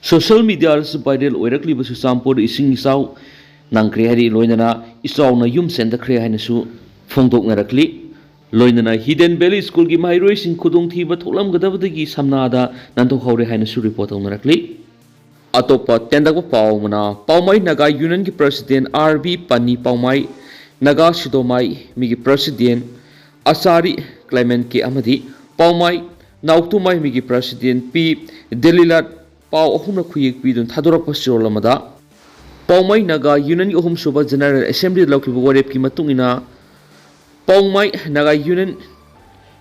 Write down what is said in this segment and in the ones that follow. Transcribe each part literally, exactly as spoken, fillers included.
Social ꯃꯤꯗꯤꯌꯥꯗꯁꯨ viral ꯑꯣꯏꯔꯛꯂꯤꯕ ꯆꯨꯔꯆꯥꯟꯄꯨꯔꯗ ꯏꯁꯤꯡ ꯏꯆꯥꯎ ꯅꯪꯈ꯭ꯔꯦ ꯍꯥꯏꯔꯤ꯫ ꯂꯣꯏꯅꯅ ꯏꯆꯥꯎꯅ ꯌꯨꯝ ꯆꯦꯟꯊꯈ꯭ꯔꯦ ꯍꯥꯏꯅꯁꯨ ꯐꯣꯡꯗꯣꯛꯅꯔꯛꯂꯤ꯫ ꯂꯣꯏꯅꯅ ꯍꯤꯗꯦꯟ ꯚꯦꯂꯤ ꯁ꯭ꯀꯨꯜꯒꯤ ꯃꯍꯩꯔꯣꯏꯁꯤꯡ ꯈꯨꯗꯣꯡꯊꯤꯕ ꯊꯣꯛꯂꯝꯒꯗꯕꯗꯒꯤ ꯁꯝꯅꯥꯗ ꯅꯥꯟꯊꯣꯛꯍꯧꯔꯦ ꯍꯥꯏꯅꯁꯨ ꯔꯤꯄꯣꯔꯠ ꯇꯧꯅꯔꯛꯂꯤ꯫ ꯑꯇꯣꯞꯄ ꯇꯦꯟꯗꯛꯄ ꯄꯥꯎ ꯑꯃꯅ, ꯄꯥꯎꯃꯥꯏ ꯅꯥꯒꯥ ꯌꯨꯅꯤꯌꯟꯒꯤ ꯄ꯭ꯔꯁꯤꯗꯦꯟ ꯑꯥꯔ ꯕꯤ ꯄꯅꯤ, ꯄꯥꯎꯃꯥꯏ ꯅꯥꯒꯥ ꯁꯤꯗꯣꯃꯥꯏ ꯃꯤꯒꯤ ꯄ꯭ꯔꯁꯤꯗꯦꯟ ꯑꯆꯥꯔꯤ ꯀ꯭ꯂꯥꯏꯃꯦꯟ ꯀꯦ ꯑꯃꯗꯤ ꯄꯥꯎꯃꯥꯏ ꯅꯥꯎꯇꯨꯃꯥꯏ ꯃꯤꯒꯤ ꯄ꯭ꯔꯁꯤꯗꯦꯟ ꯄꯤ ꯗꯦꯂꯤꯂꯥꯠ ꯄꯥꯎ ꯑꯍꯨꯝꯂꯛ ꯈꯨꯌꯦꯛ ꯄꯤꯗꯨꯅ ꯊꯥꯗꯣꯔꯛꯄ ꯆꯦꯔꯣꯜ ꯑꯃꯗ, ꯄꯥꯎꯃꯥꯏ ꯅꯥꯒꯥ ꯌꯨꯅꯤꯌꯟꯒꯤ ꯑꯍꯨꯝꯁꯨꯕ ꯖꯦꯅꯔꯦꯜ ꯑꯦꯁꯦꯝꯕ꯭ꯂꯤꯗ ꯂꯧꯈꯤꯕ ꯋꯥꯔꯦꯞꯀꯤ ꯃꯇꯨꯡ ꯏꯟꯅ, Paomai Naga union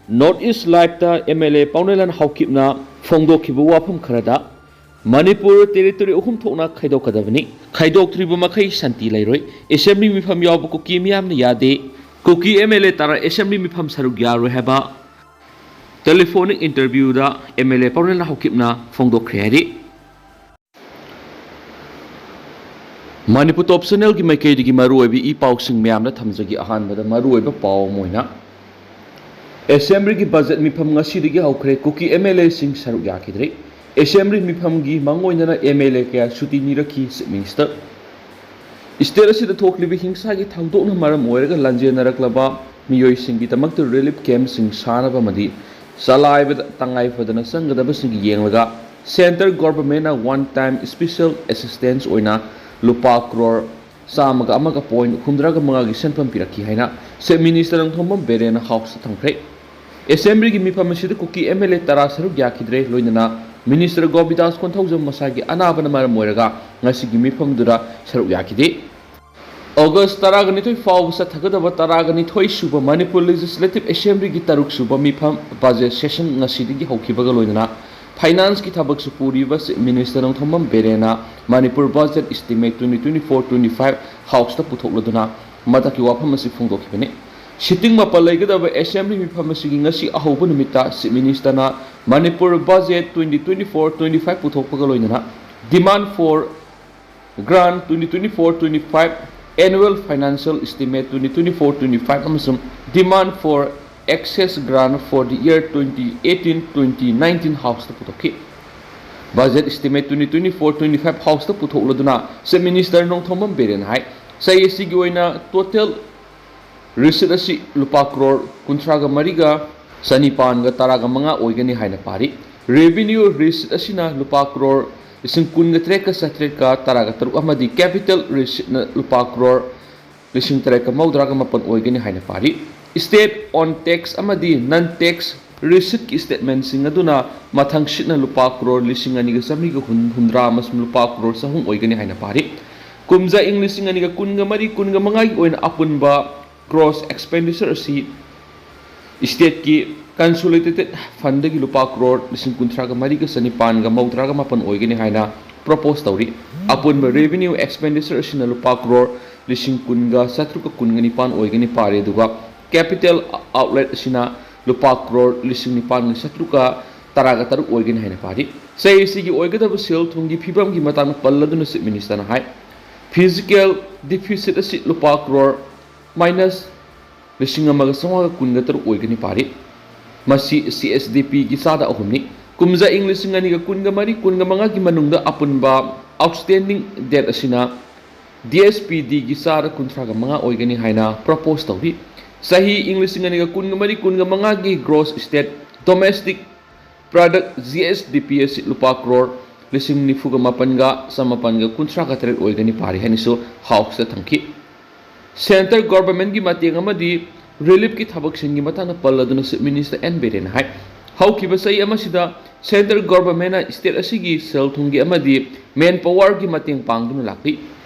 north east ꯂꯥꯏꯚꯇ ꯑꯦꯝ ꯑꯦꯜ ꯑꯦ ꯄꯥꯎꯅꯦꯂꯥꯟ ꯍꯥꯎꯀꯤꯞꯅ ꯐꯣꯡꯗꯣꯛꯈꯤꯕ ꯋꯥꯐꯝ ꯈꯔꯗ, ꯃꯅꯤꯄꯨꯔ ꯇꯦꯔꯤꯇꯣꯔꯤ ꯑꯍꯨꯝ ꯊꯣꯛꯅ ꯈꯥꯏꯗꯣꯛꯀꯗꯕꯅꯤ, ꯈꯥꯏꯗꯣꯛꯇ꯭ꯔꯤꯕ ꯃꯈꯩ ꯁꯥꯟꯇꯤ ꯂꯩꯔꯣꯏ, ꯑꯦꯁꯦꯝꯕ꯭ꯂꯤ ꯃꯤꯐꯝ ꯌꯥꯎꯕ ꯀꯨꯀꯤ ꯃꯤꯌꯥꯝꯅ ꯌꯥꯗꯦ, ꯀꯨꯀꯤ ꯑꯦꯝ ꯑꯦꯜ ꯑꯦ ꯇꯔꯥ ꯑꯦꯁꯦꯝꯕ꯭ꯂꯤ ꯃꯤꯐꯝ ꯁꯔꯨꯛ ꯌꯥꯔꯣꯏ ꯍꯥꯏꯕ ꯇꯦꯂꯤꯐꯣꯅꯤꯛ ꯏꯟꯇꯔꯚ꯭ꯌꯨꯗ ꯑꯦꯝ ꯑꯦꯜ ꯑꯦ ꯄꯥꯎꯅꯦꯂꯥꯟ ꯍꯥꯎꯀꯤꯞꯅ ꯐꯣꯡꯗꯣꯛꯈ꯭ꯔꯦ ꯍꯥꯏꯔꯤ꯫ ꯃꯅꯤꯄꯨꯔ ꯇꯣꯞ ꯆꯦꯅꯦꯜꯒꯤ ꯃꯥꯏꯀꯩꯗꯒꯤ ꯃꯔꯨꯑꯣꯏꯕ ꯏ ꯄꯥꯎꯁꯤꯡ ꯃꯌꯥꯝꯗ ꯊꯝꯖꯒꯦ꯫ ꯑꯍꯥꯟꯕꯗ ꯃꯔꯨꯑꯣꯏꯕ ꯄꯥꯎ ꯑꯃ ꯑꯣꯏꯅ, ꯑꯦꯁꯦꯝꯕ꯭ꯂꯤꯒꯤ ꯕꯖꯦꯠ ꯃꯤꯐꯝ ꯉꯁꯤꯗꯒꯤ ꯍꯧꯈ꯭ꯔꯦ꯫ ꯀꯨꯀꯤ ꯑꯦꯝ ꯑꯦꯜ ꯑꯦꯁꯤꯡ ꯁꯔꯨꯛ ꯌꯥꯈꯤꯗ꯭ꯔꯦ꯫ ꯑꯦꯁꯦꯝꯕ꯭ꯂꯤ ꯃꯤꯐꯝꯒꯤ ꯃꯥꯡꯑꯣꯏꯅꯅ ꯑꯦꯝ ꯑꯦꯜ ꯑꯦ ꯀꯌꯥ ꯁꯨꯇꯤ ꯅꯤꯔꯛꯈꯤ ꯆꯤꯐ ꯃꯤꯅꯤꯁꯇꯔ꯫ ꯁ꯭ꯇꯦꯠ ꯑꯁꯤꯗ ꯊꯣꯛꯂꯤꯕ ꯍꯤꯡꯁꯥꯒꯤ ꯊꯧꯗꯣꯛꯅ ꯃꯔꯝ ꯑꯣꯏꯔꯒ ꯂꯥꯟꯖꯦꯟꯅꯔꯛꯂꯕ ꯃꯤꯑꯣꯏꯁꯤꯡꯒꯤꯗꯃꯛꯇ ꯔꯤꯂꯤꯐ ꯀꯦꯝꯞꯁꯤꯡ ꯁꯥꯅꯕ ꯑꯃꯗꯤ ꯆꯂꯥꯏꯕꯗ ꯇꯉꯥꯏ ꯐꯗꯅ ꯆꯪꯒꯗꯕꯁꯤꯡꯒꯤ ꯌꯦꯡꯂꯒ ꯁꯦꯟꯇꯔ ꯒꯣꯚꯔꯟꯃꯦꯟꯠꯅ ꯋꯥꯟ ꯇꯥꯏꯝ ꯁ꯭ꯄꯦꯁꯤꯌꯦꯜ ꯑꯦꯁꯤꯁꯇꯦꯟꯁ ꯑꯣꯏꯅ ꯂꯨꯄꯥ ꯀ꯭ꯔꯣꯔ ꯆꯥꯝꯃꯒ ꯑꯃꯒ ꯄꯣꯏꯟꯠ ꯍꯨꯝꯗ꯭ꯔꯥꯒ ꯃꯉꯥꯒꯤ ꯁꯦꯟꯐꯝ ꯄꯤꯔꯛꯈꯤ ꯍꯥꯏꯅ ꯆꯤꯐ ꯃꯤꯅꯤꯁꯇꯔ ꯅꯣꯡꯊꯣꯝꯕꯝ ꯕꯤꯔꯦꯟꯅ ꯍꯥꯎꯁꯇ ꯊꯝꯈ꯭ꯔꯦ꯫ ꯑꯦꯁꯦꯝꯕ꯭ꯂꯤꯒꯤ ꯃꯤꯐꯝ ꯑꯁꯤꯗ ꯀꯨꯀꯤ ꯑꯦꯝ ꯑꯦꯜ ꯑꯦ ꯇꯔꯥ ꯁꯔꯨꯛ ꯌꯥꯈꯤꯗ꯭ꯔꯦ꯫ ꯂꯣꯏꯅꯅ ꯃꯤꯅꯤꯁꯇꯔ ꯒꯣꯕꯤꯟꯗꯥꯁ ꯀꯣꯟꯊꯧꯖꯝ ꯃꯁꯥꯒꯤ ꯑꯅꯥꯕꯅ ꯃꯔꯝ ꯑꯣꯏꯔꯒ ꯉꯁꯤꯒꯤ ꯃꯤꯐꯝꯗꯨꯗ ꯁꯔꯨꯛ ꯌꯥꯈꯤꯗꯦ꯫ ꯑꯣꯒꯁ ꯇꯔꯥꯒ ꯅꯤꯊꯣꯏ ꯐꯥꯎꯕ ꯆꯠꯊꯒꯗꯕ ꯇꯔꯥꯒ ꯅꯤꯊꯣꯏ ꯁꯨꯕ ꯃꯅꯤꯄꯨꯔ ꯂꯦꯖꯤꯁꯂꯦꯇꯤꯚ ꯑꯦꯁꯦꯝꯕ꯭ꯂꯤꯒꯤ ꯇꯔꯨꯛ ꯁꯨꯕ ꯃꯤꯐꯝ ꯕꯖꯦꯠ ꯁꯦꯁꯟ ꯉꯁꯤꯗꯒꯤ ꯍꯧꯈꯤꯕꯒ ꯂꯣꯏꯅꯅ ꯐꯥꯏꯅꯥꯟꯁꯀꯤ ꯊꯕꯛꯁꯨ ꯄꯨꯔꯤꯕ ꯆꯤꯐ ꯃꯤꯅꯤꯁꯇꯔ ꯅꯣꯡꯊꯣꯝꯕꯝ ꯕꯤꯔꯦꯟꯅ Manipur budget estimate twenty twenty four twenty five ꯍꯥꯎꯁꯇ ꯄꯨꯊꯣꯛꯂꯗꯨꯅ ꯃꯊꯛꯀꯤ ꯋꯥꯐꯝ ꯑꯁꯤ ꯐꯣꯡꯗꯣꯛꯈꯤꯕꯅꯤ꯫ ꯁꯤꯇꯤꯡ ꯃꯥꯄꯜ ꯂꯩꯒꯗꯕ ꯑꯦꯁꯦꯝꯕ꯭ꯂꯤ ꯃꯤꯐꯝ ꯑꯁꯤꯒꯤ ꯉꯁꯤ ꯑꯍꯧꯕ ꯅꯨꯃꯤꯠꯇ ꯆꯤꯐ ꯃꯤꯅꯤꯁꯇꯔꯅ Manipur budget twenty twenty four twenty five ꯄꯨꯊꯣꯛꯄꯒ ꯂꯣꯏꯅꯅ demand for grant twenty twenty-four twenty-five, annual financial estimate twenty twenty-four twenty-five ꯑꯃꯁꯨꯡ demand for excess grant for the year twenty eighteen twenty nineteen ꯍꯥꯎꯁꯇ ꯄꯨꯊꯣꯛꯈꯤ꯫ Budget Estimate twenty twenty-four twenty-five House ꯇ ꯄꯨꯊꯣꯛꯂꯗꯨꯅ Chief Minister Nongthombam ꯕꯤꯔꯦꯟꯅ ꯍꯥꯏ, ꯆꯍꯤ ꯑꯁꯤꯒꯤ ꯑꯣꯏꯅ total receipt ꯑꯁꯤ ꯂꯨꯄꯥ ꯀ꯭ꯔꯣꯔ ꯀꯨꯟꯊ꯭ꯔꯥꯒ ꯃꯔꯤꯒ ꯆꯅꯤꯄꯥꯟꯒ ꯇꯔꯥꯒ ꯃꯉꯥ ꯑꯣꯏꯒꯅꯤ ꯍꯥꯏꯅ ꯄꯥꯔꯤ꯫ Revenue receipt ꯑꯁꯤꯅ ꯂꯨꯄꯥ ꯀ꯭ꯔꯣꯔ ꯂꯤꯁꯤꯡ ꯀꯨꯟꯒ ꯇꯔꯦꯠꯀ ꯆꯥꯇ꯭ꯔꯦꯠꯀ ꯇꯔꯥꯒ ꯇꯔꯨꯛ ꯑꯃꯗꯤ capital receipt ꯅ ꯂꯨꯄꯥ ꯀ꯭ꯔꯣꯔ ꯂꯤꯁꯤꯡ ꯇꯔꯦꯠꯀ ꯃꯧꯗ꯭ꯔꯥꯒ ꯃꯥꯄꯟ ꯑꯣꯏꯒꯅꯤ ꯍꯥꯏꯅ ꯄꯥꯔꯤ꯫ State on tax ꯑꯃꯗꯤ non tax receipt ꯀꯤ statement ꯁꯤꯡ ꯑꯗꯨꯅ ꯃꯊꯪꯁꯤꯠꯅ ꯂꯨꯄꯥ ꯀ꯭ꯔꯣꯔ ꯂꯤꯁꯤꯡ ꯑꯅꯤꯒ ꯆꯥꯃꯔꯤꯒ ꯍꯨꯝꯐꯨꯇꯔꯥ ꯑꯃꯁꯨꯡ ꯂꯨꯄꯥ ꯀ꯭ꯔꯣꯔ ꯆꯍꯨꯝ ꯑꯣꯏꯒꯅꯤ ꯍꯥꯏꯅ ꯄꯥꯔꯤ꯫ ꯀꯨꯝꯖꯥ ꯏꯪ ꯂꯤꯁꯤꯡ ꯑꯅꯤꯒ ꯀꯨꯟꯒ ꯃꯔꯤ ꯀꯨꯟꯒ ꯃꯉꯥꯒꯤ ꯑꯣꯏꯅ ꯑꯄꯨꯟꯕ gross expenditure ꯑꯁꯤ state ꯀꯤ consolidated fund ꯗꯒꯤ ꯂꯨꯄꯥ ꯀ꯭ꯔꯣꯔ ꯂꯤꯁꯤꯡ ꯀꯨꯟꯊ꯭ꯔꯥꯒ ꯃꯔꯤꯒ ꯆꯅꯤꯄꯥꯟꯒ ꯃꯧꯗ꯭ꯔꯥꯒ ꯃꯥꯄꯟ ꯑꯣꯏꯒꯅꯤ ꯍꯥꯏꯅ propose ꯇꯧꯔꯤ꯫ ꯑꯄꯨꯟꯕ revenue expenditure ꯑꯁꯤꯅ ꯂꯨꯄꯥ ꯀ꯭ꯔꯣꯔ ꯂꯤꯁꯤꯡ ꯀꯨꯟꯒ ꯆꯥꯇ꯭ꯔꯨꯛꯀ ꯀꯨꯟꯒ ꯅꯤꯄꯥꯟ ꯑꯣꯏꯒꯅꯤ ꯄꯥꯔꯤ, ꯑꯗꯨꯒ capital outlay ꯑꯁꯤꯅ ꯂꯨꯄꯥ ꯀ꯭ꯔꯣꯔ ꯂꯤꯁꯤꯡ ꯅꯤꯄꯥꯟꯒ ꯆꯥꯇ꯭ꯔꯨꯛꯀ ꯇꯔꯥꯒ ꯇꯔꯨꯛ ꯑꯣꯏꯒꯅꯤ ꯍꯥꯏꯅ ꯄꯥꯔꯤ꯫ ꯆꯍꯤ ꯑꯁꯤꯒꯤ ꯑꯣꯏꯒꯗꯕ ꯁꯦꯜ ꯊꯨꯝꯒꯤ ꯐꯤꯕꯝꯒꯤ ꯃꯇꯥꯡꯗ ꯄꯜꯂꯗꯨꯅ Chief Minister ꯅ ꯍꯥꯏ, fiscal deficit ꯑꯁꯤ ꯂꯨꯄꯥ ꯀ꯭ꯔꯣꯔ minus ꯂꯤꯁꯤꯡ ꯑꯃꯒ ꯆꯥꯝꯃꯉꯥꯒ ꯀꯨꯟꯒ ꯇꯔꯨꯛ ꯑꯣꯏꯒꯅꯤ ꯄꯥꯔꯤ꯫ ꯃꯁꯤ C S D P ꯒꯤ ꯆꯥꯗ ꯑꯍꯨꯝꯅꯤ꯫ ꯀꯨꯝꯖꯥ ꯏꯪ ꯂꯤꯁꯤꯡ ꯑꯅꯤꯒ ꯀꯨꯟꯒ ꯃꯔꯤ ꯀꯨꯟꯒ ꯃꯉꯥꯒꯤ ꯃꯅꯨꯡꯗ ꯑꯄꯨꯟꯕ outstanding debt ꯑꯁꯤꯅ D S P D ꯒꯤ ꯆꯥꯗ ꯀꯨꯟꯊ꯭ꯔꯥꯒ ꯃꯉꯥ ꯑꯣꯏꯒꯅꯤ ꯍꯥꯏꯅ propose ꯇꯧꯔꯤ꯫ ꯆꯍꯤ ꯏꯪ ꯂꯤꯁꯤꯡ ꯑꯅꯤꯒ ꯀꯨꯟꯒ ꯃꯔꯤ ꯀꯨꯟꯒ ꯃꯉꯥꯒꯤ gross state domestic product, G S D P, ꯑꯁꯤ ꯂꯨꯄꯥ ꯀ꯭ꯔꯣꯔ ꯂꯤꯁꯤꯡ ꯅꯤꯐꯨꯒ ꯃꯥꯄꯟꯒ ꯆꯃꯥꯄꯟꯒ ꯀꯨꯟꯊ꯭ꯔꯥꯒ ꯇꯔꯦꯠ ꯑꯣꯏꯒꯅꯤ ꯄꯥꯔꯤ ꯍꯥꯏꯅꯁꯨ House ꯇ ꯊꯝꯈꯤ꯫ Centre Government ꯀꯤ ꯃꯇꯦꯡ ꯑꯃꯗꯤ relief ꯀꯤ ꯊꯕꯛꯁꯤꯡꯒꯤ ꯃꯇꯥꯡꯗ ꯄꯜꯂꯗꯨꯅ Chief Minister N ꯕꯤꯔꯦꯟꯅ ꯍꯥꯏ, ꯍꯧꯈꯤꯕ ꯆꯍꯤ ꯑꯃꯁꯤꯗ Centre Government ꯅ state ꯑꯁꯤꯒꯤ ꯁꯦꯜ ꯊꯨꯝꯒꯤ ꯑꯃꯗꯤ manpower ꯒꯤ ꯃꯇꯦꯡ ꯄꯥꯡꯗꯨꯅ ꯂꯥꯛꯂꯤ꯫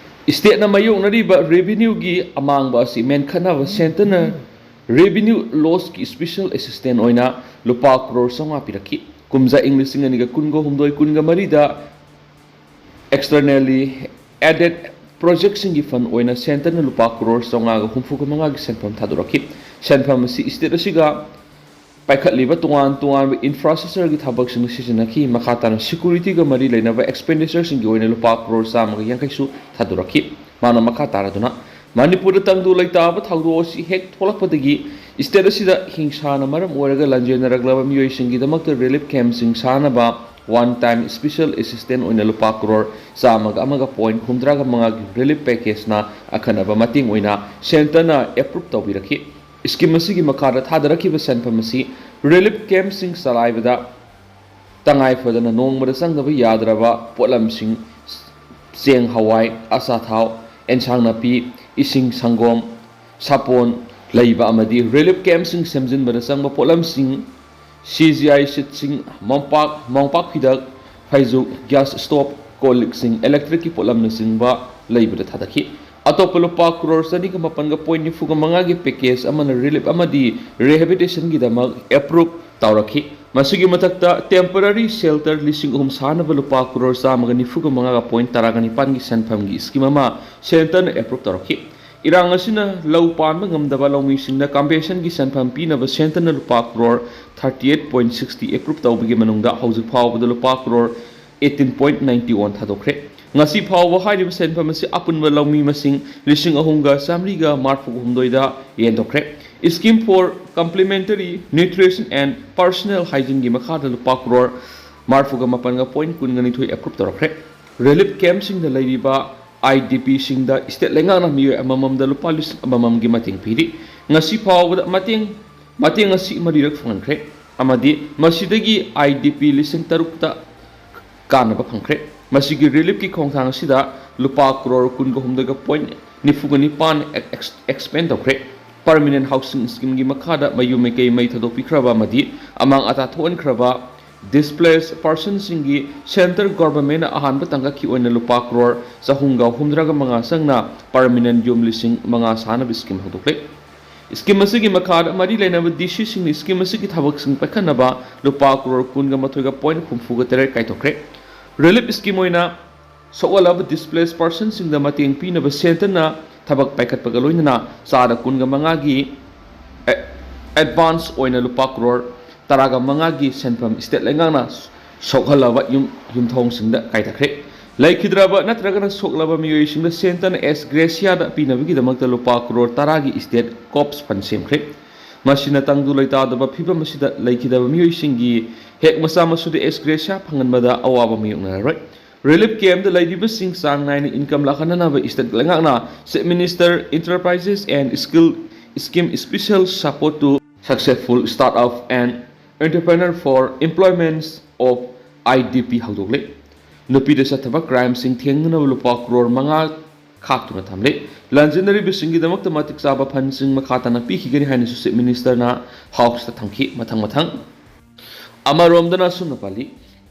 State ꯅ ꯃꯥꯌꯣꯛꯅꯔꯤꯕ revenue ꯒꯤ ꯑꯃꯥꯡꯕ ꯑꯁꯤ ꯃꯦꯟꯈꯠꯅꯕ Centre ꯅ revenue loss ꯀꯤ special assistance ꯑꯣꯏꯅ ꯂꯨꯄꯥ ꯀ꯭ꯔꯣꯔ ꯆꯥꯝꯃꯉꯥ ꯄꯤꯔꯛꯈꯤ꯫ ꯀꯨꯝꯖꯥ ꯏꯪ ꯂꯤꯁꯤꯡ ꯑꯅꯤꯒ ꯀꯨꯟꯒ ꯍꯨꯝꯗꯣꯏ ꯀꯨꯟꯒ ꯃꯔꯤꯗ externally aided project ꯁꯤꯡꯒꯤ fund ꯑꯣꯏꯅ Centre ꯅ ꯂꯨꯄꯥ ꯀ꯭ꯔꯣꯔ ꯆꯥꯝꯃꯉꯥꯒ ꯍꯨꯝꯐꯨꯒ ꯃꯉꯥꯒꯤ ꯁꯦꯟꯐꯝ ꯊꯥꯗꯣꯔꯛꯈꯤ꯫ ꯁꯦꯟꯐꯝ ꯑꯁꯤ state ꯑꯁꯤꯒ ꯄꯥꯏꯈꯠꯂꯤꯕ ꯇꯣꯉꯥꯟ ꯇꯣꯉꯥꯟꯕ infrastructure ꯒꯤ ꯊꯕꯛꯁꯤꯡꯗ ꯁꯤꯖꯤꯟꯅꯈꯤ꯫ ꯃꯈꯥ ꯇꯥꯅ security ꯒ ꯃꯔꯤ ꯂꯩꯅꯕ expenditure ꯁꯤꯡꯒꯤ ꯑꯣꯏꯅ ꯂꯨꯄꯥ ꯀ꯭ꯔꯣꯔ ꯆꯥꯝꯃꯒ ꯌꯥꯡꯈꯩꯁꯨ ꯊꯥꯗꯣꯔꯛꯈꯤ꯫ ꯃꯥꯅ ꯃꯈꯥ ꯇꯥꯔꯗꯨꯅ, ꯃꯅꯤꯄꯨꯔꯗ ꯇꯪꯗꯨ ꯂꯩꯇꯥꯕ ꯊꯧꯗꯣꯛ ꯑꯁꯤ ꯍꯦꯛ ꯊꯣꯛꯂꯛꯄꯗꯒꯤ state ꯑꯁꯤꯗ ꯍꯤꯡꯁꯥꯅ ꯃꯔꯝ ꯑꯣꯏꯔꯒ ꯂꯥꯟꯖꯦꯟꯅꯔꯛꯂꯕ ꯃꯤꯑꯣꯏꯁꯤꯡꯒꯤꯗꯃꯛꯇ relief camp ꯁꯤꯡ ꯁꯥꯅꯕ One Time Special Assistance ꯑꯣꯏꯅ ꯂꯨꯄꯥ ꯀ꯭ꯔꯣꯔ ꯆꯥꯝꯃꯒ ꯑꯃꯒ ꯄꯣꯏꯟ ꯍꯨꯝꯗ꯭ꯔꯥꯒ ꯃꯉꯥꯒꯤ ꯔꯤꯂꯤꯐ ꯄꯦꯀꯦꯖꯅ ꯑꯈꯟꯅꯕ ꯃꯇꯦꯡ ꯑꯣꯏꯅ ꯁꯦꯟꯇꯔꯅ ꯑꯦꯄ꯭ꯔꯨꯞ ꯇꯧꯕꯤꯔꯛꯈꯤ꯫ ꯁ꯭ꯀꯤꯝ ꯑꯁꯤꯒꯤ ꯃꯈꯥꯗ ꯊꯥꯗꯔꯛꯈꯤꯕ ꯁꯦꯟꯐꯝ ꯑꯁꯤ ꯔꯤꯂꯤꯐ ꯀꯦꯝꯞꯁꯤꯡ ꯆꯂꯥꯏꯕꯗ ꯇꯉꯥꯏ ꯐꯗꯅ ꯅꯣꯡꯃꯗ ꯆꯪꯗꯕ ꯌꯥꯗ꯭ꯔꯕ ꯄꯣꯠꯂꯝꯁꯤꯡ, ꯆꯦꯡ, ꯍꯋꯥꯏ, ꯑꯆꯥꯊꯥꯎ, ꯑꯦꯟꯁꯥꯡ ꯅꯥꯄꯤ, ꯏꯁꯤꯡ, ꯁꯪꯒꯣꯝ, ꯁꯥꯄꯣꯟ ꯂꯩꯕ ꯑꯃꯗꯤ ꯔꯤꯂꯤꯐ ꯀꯦꯝꯞꯁꯤꯡ ꯁꯦꯝꯖꯤꯟꯕꯗ ꯆꯪꯕ ꯄꯣꯠꯂꯝꯁꯤꯡ, ꯁꯤ ꯖꯤ ꯑꯥꯏ ꯁꯤꯠꯁꯤꯡ, ꯃꯣꯝꯄꯥꯛ, ꯃꯣꯝꯄꯥꯛ ꯐꯤꯗꯛ, ꯐꯩꯖꯨꯞ, ꯒ꯭ꯌꯥꯁ ꯁ꯭ꯇꯣꯞ, ꯀꯣꯜ ꯂꯤꯛꯁꯤꯡ, ꯏꯂꯦꯛꯇ꯭ꯔꯤꯛꯀꯤ ꯄꯣꯠꯂꯝꯅꯆꯤꯡꯕ ꯂꯩꯕꯗ ꯊꯥꯗꯈꯤ꯫ ꯑꯇꯣꯞꯄ ꯂꯨꯄꯥ ꯀ꯭ꯔꯣꯔ ꯆꯅꯤꯒ ꯃꯥꯄꯟꯒ ꯄꯣꯏꯟ ꯅꯤꯐꯨꯒ ꯃꯉꯥꯒꯤ ꯄꯦꯀꯦꯖ ꯑꯃꯅ ꯔꯤꯂꯤꯐ ꯑꯃꯗꯤ ꯔꯤꯍꯦꯕꯤꯂꯤꯇꯦꯁꯟꯒꯤꯗꯃꯛ ꯑꯦꯄ꯭ꯔꯨꯞ ꯇꯧꯔꯛꯈꯤ꯫ ꯃꯁꯤꯒꯤ ꯃꯊꯛꯇ ꯇꯦꯝꯄꯔꯔꯤ ꯁꯦꯜꯇꯔ ꯂꯤꯁꯤꯡ ꯑꯍꯨꯝ ꯁꯥꯅꯕ ꯂꯨꯄꯥ ꯀ꯭ꯔꯣꯔ ꯆꯥꯝꯃꯒ ꯅꯤꯐꯨꯒ ꯃꯉꯥꯒ ꯄꯣꯏꯟ ꯇꯔꯥꯒ ꯅꯤꯄꯥꯟꯒꯤ ꯁꯦꯟꯐꯝꯒꯤ ꯁ꯭ꯀꯤꯝ ꯑꯃ ꯁꯦꯟꯇꯔꯅ ꯑꯦꯄ꯭ꯔꯨꯞ ꯇꯧꯔꯛꯈꯤ꯫ ꯏꯔꯥꯡ ꯑꯁꯤꯅ ꯂꯧ ꯄꯥꯟꯕ ꯉꯝꯗꯕ ꯂꯧꯃꯤꯁꯤꯡꯗ ꯀꯝꯄꯦꯟꯁꯦꯁꯟꯒꯤ ꯁꯦꯟꯐꯝ ꯄꯤꯅꯕ ꯁꯦꯟꯇꯔꯅ ꯂꯨꯄꯥ crore thirty eight point sixty approve ꯇꯧꯕꯒꯤ ꯃꯅꯨꯡꯗ ꯍꯧꯖꯤꯛ ꯐꯥꯎꯕꯗ ꯂꯨꯄꯥ crore eighteen point ninety one ꯊꯥꯗꯣꯛꯈ꯭ꯔꯦ꯫ ꯉꯁꯤ ꯐꯥꯎꯕ ꯍꯥꯏꯔꯤꯕ ꯁꯦꯟꯐꯝ ꯑꯁꯤ ꯑꯄꯨꯟꯕ ꯂꯧꯃꯤ ꯃꯁꯤꯡ ꯂꯤꯁꯤꯡ ꯑꯍꯨꯝꯒ ꯆꯥꯃꯔꯤꯒ ꯃꯔꯤꯐꯨ ꯍꯨꯝꯗꯣꯏꯗ ꯌꯦꯟꯊꯣꯛꯈ꯭ꯔꯦ꯫ Scheme for Complementary Nutrition and Personal Hygieneꯒꯤ ꯃꯈꯥꯗ ꯂꯨꯄꯥ ꯀ꯭ꯔꯣꯔ ꯃꯔꯤꯐꯨꯒ ꯃꯥꯄꯟꯒ ꯄꯣꯏꯟ ꯀꯨꯟꯒ ꯅꯤꯊꯣꯏ ꯑꯦꯄ꯭ꯔꯨꯞ ꯇꯧꯔꯛꯈ꯭ꯔꯦ꯫ ꯔꯤꯂꯤꯐ ꯀꯦꯝꯞꯁꯤꯡꯗ ꯂꯩꯔꯤꯕ ꯑꯥꯏ ꯗꯤ ꯄꯤꯁꯤꯡꯗ ꯁ꯭ꯇꯦꯠ ꯂꯩꯉꯥꯛꯅ ꯃꯤꯑꯣꯏ ꯑꯃꯃꯝꯗ ꯂꯨꯄꯥ ꯂꯤꯁꯤꯡ ꯑꯃꯃꯝꯒꯤ ꯃꯇꯦꯡ ꯄꯤꯔꯤ꯫ ꯉꯁꯤ ꯐꯥꯎꯕꯗ ꯃꯇꯦꯡ, ꯃꯇꯦꯡ ꯑꯁꯤ ꯃꯔꯤꯔꯛ ꯐꯪꯍꯟꯈ꯭ꯔꯦ ꯑꯃꯗꯤ ꯃꯁꯤꯗꯒꯤ ꯑꯥꯏ ꯗꯤ ꯄꯤ ꯂꯤꯁꯤꯡ ꯇꯔꯨꯛꯇ ꯀꯥꯟꯅꯕ ꯐꯪꯈ꯭ꯔꯦ꯫ ꯃꯁꯤꯒꯤ ꯔꯤꯂꯤꯐꯀꯤ ꯈꯣꯡꯊꯥꯡ ꯑꯁꯤꯗ ꯂꯨꯄꯥ ꯀ꯭ꯔꯣꯔ ꯀꯨꯟꯒ ꯍꯨꯝꯗꯣꯏꯒ ꯄꯣꯏꯟ ꯅꯤꯐꯨꯒ ꯅꯤꯄꯥꯟ ꯑꯦꯛꯁ-, ꯑꯦꯛꯁꯄꯦꯟ ꯇꯧꯈ꯭ꯔꯦ꯫ Permanent Housing Schemeꯒꯤ ꯃꯈꯥꯗ ꯃꯌꯨꯝ ꯃꯀꯩ ꯃꯩ ꯊꯥꯗꯣꯛꯄꯤꯈ꯭ꯔꯕ ꯑꯃꯗꯤ ꯑꯃꯥꯡ ꯑꯇꯥ ꯊꯣꯛꯍꯟꯈ꯭ꯔꯕ ꯗꯤꯁꯄ꯭ꯂꯦꯁ ꯄꯥꯔꯁꯟꯁꯤꯡꯒꯤ ꯁꯦꯟꯇꯔ ꯒꯣꯔꯕꯔꯃꯦꯟꯅ ꯑꯍꯥꯟꯕ ꯇꯥꯡꯀꯛꯀꯤ ꯑꯣꯏꯅ ꯂꯨꯄꯥ ꯀ꯭ꯔꯣꯔ ꯆꯍꯨꯝꯒ ꯍꯨꯝꯗ꯭ꯔꯥꯒ ꯃꯉꯥ ꯆꯪꯅ ꯄꯔꯃꯤꯅꯦꯟ ꯌꯨꯝ ꯂꯤꯁꯤꯡ ꯃꯉꯥ ꯁꯥꯅꯕ ꯁ꯭ꯀꯤꯝ ꯍꯧꯗꯣꯛꯂꯦ꯫ ꯁ꯭ꯀꯤꯝ ꯑꯁꯤꯒꯤ ꯃꯈꯥꯗ ꯃꯔꯤ ꯂꯩꯅꯕ ꯗꯤ ꯁꯤꯁꯤꯡꯅ ꯁ꯭ꯀꯤꯝ ꯑꯁꯤꯒꯤ ꯊꯕꯛꯁꯤꯡ ꯄꯥꯏꯈꯠꯅꯕ ꯂꯨꯄꯥ ꯀ꯭ꯔꯣꯔ ꯀꯨꯟꯒ ꯃꯥꯊꯣꯏꯒ ꯄꯣꯏꯟ ꯍꯨꯝꯐꯨꯒ ꯇꯔꯦꯠ ꯀꯥꯏꯊꯣꯛꯈ꯭ꯔꯦ꯫ ꯔꯤꯂꯤꯐ ꯁ꯭ꯀꯤꯝ ꯑꯣꯏꯅ ꯁꯣꯛꯍꯜꯂꯕ ꯗꯤꯁꯄ꯭ꯂꯦꯁ ꯄꯥꯔꯁꯟꯁꯤꯡꯗ ꯃꯇꯦꯡ ꯄꯤꯅꯕ ꯁꯦꯟꯇꯔꯅ ꯊꯕꯛ ꯄꯥꯏꯈꯠꯄꯒ ꯂꯣꯏꯅꯅ ꯆꯥꯗ ꯀꯨꯟꯒ ꯃꯉꯥꯒꯤ ꯑꯦ-, ꯑꯦꯗꯚꯥꯟꯁ ꯑꯣꯏꯅ ꯂꯨꯄꯥ ꯀ꯭ꯔꯣꯔ ꯇꯔꯥꯒ ꯃꯉꯥꯒꯤ ꯁꯦꯟꯐꯝ ꯁ꯭ꯇꯦꯠ ꯂꯩꯉꯥꯛꯅ ꯁꯣꯛꯍꯜꯂꯕ ꯌꯨꯝ, ꯌꯨꯝꯊꯣꯡꯁꯤꯡꯗ ꯀꯥꯏꯊꯈ꯭ꯔꯦ꯫ ꯂꯩꯈꯤꯗ꯭ꯔꯕ ꯅꯠꯇ꯭ꯔꯒꯅ ꯁꯣꯛꯂꯕ ꯃꯤꯑꯣꯏꯁꯤꯡꯗ ꯁꯦꯟꯇꯔꯅ ꯑꯦꯛꯁ ꯒ꯭ꯔꯦꯁꯤꯌꯥꯗ ꯄꯤꯅꯕꯒꯤꯗꯃꯛꯇ ꯂꯨꯄꯥ ꯀ꯭ꯔꯣꯔ ꯇꯔꯥꯒꯤ ꯁ꯭ꯇꯦꯠ ꯀꯣꯞꯁ ꯐꯟ ꯁꯦꯝꯈ꯭ꯔꯦ꯫ ꯃꯁꯤꯅ ꯇꯪꯗꯨ ꯂꯩꯇꯥꯗꯕ ꯐꯤꯚꯝ ꯑꯁꯤꯗ ꯂꯩꯈꯤꯗꯕ ꯃꯤꯑꯣꯏꯁꯤꯡꯒꯤ ꯍꯦꯛ ꯃꯆꯥ ꯃꯁꯨꯗ ꯑꯦꯛꯁ ꯒ꯭ꯔꯦꯁꯤꯌꯥ ꯐꯪꯍꯟꯕꯗ ꯑꯋꯥꯕ ꯃꯥꯌꯣꯛꯅꯔꯔꯣꯏ꯫ ꯔꯤꯂꯤꯐ ꯀꯦꯝꯞꯇ ꯂꯩꯔꯤꯕꯁꯤꯡ ꯆꯥꯡ ꯅꯥꯏꯅ ꯏꯟꯀꯝ ꯂꯥꯛꯍꯟꯅꯅꯕ ꯁ꯭ꯇꯦꯠ ꯂꯩꯉꯥꯛꯅ Chief Minister Enterprises and Skill Scheme Special Support to Successful Startup and Entrepreneur for Employment of I D P ꯍꯧꯗꯣꯛꯂꯦ꯫ ꯅꯨꯄꯤꯗ ꯆꯠꯊꯕ ꯀ꯭ꯔꯥꯏꯝꯁꯤꯡ ꯊꯦꯡꯅꯅꯕ ꯂꯨꯄꯥ ꯀ꯭ꯔꯣꯔ ꯃꯉꯥ ꯈꯥꯛꯇꯨꯅ ꯊꯝꯂꯦ꯫ ꯂꯥꯟꯖꯦꯟꯅꯔꯤꯕꯁꯤꯡꯒꯤꯗꯃꯛꯇ ꯃꯇꯤꯛ ꯆꯥꯕ ꯐꯟꯁꯤꯡ ꯃꯈꯥ ꯇꯥꯅ ꯄꯤꯈꯤꯒꯅꯤ ꯍꯥꯏꯅꯁꯨ ꯆꯤꯐ ꯃꯤꯅꯤꯁꯇꯔꯅ ꯍꯥꯎꯁꯇ ꯊꯝꯈꯤ꯫ ꯃꯊꯪ ꯃꯊꯪ ꯑꯃꯔꯣꯝꯗꯅ ꯑꯁꯨꯝꯅ ꯄꯥꯜꯂꯤ꯫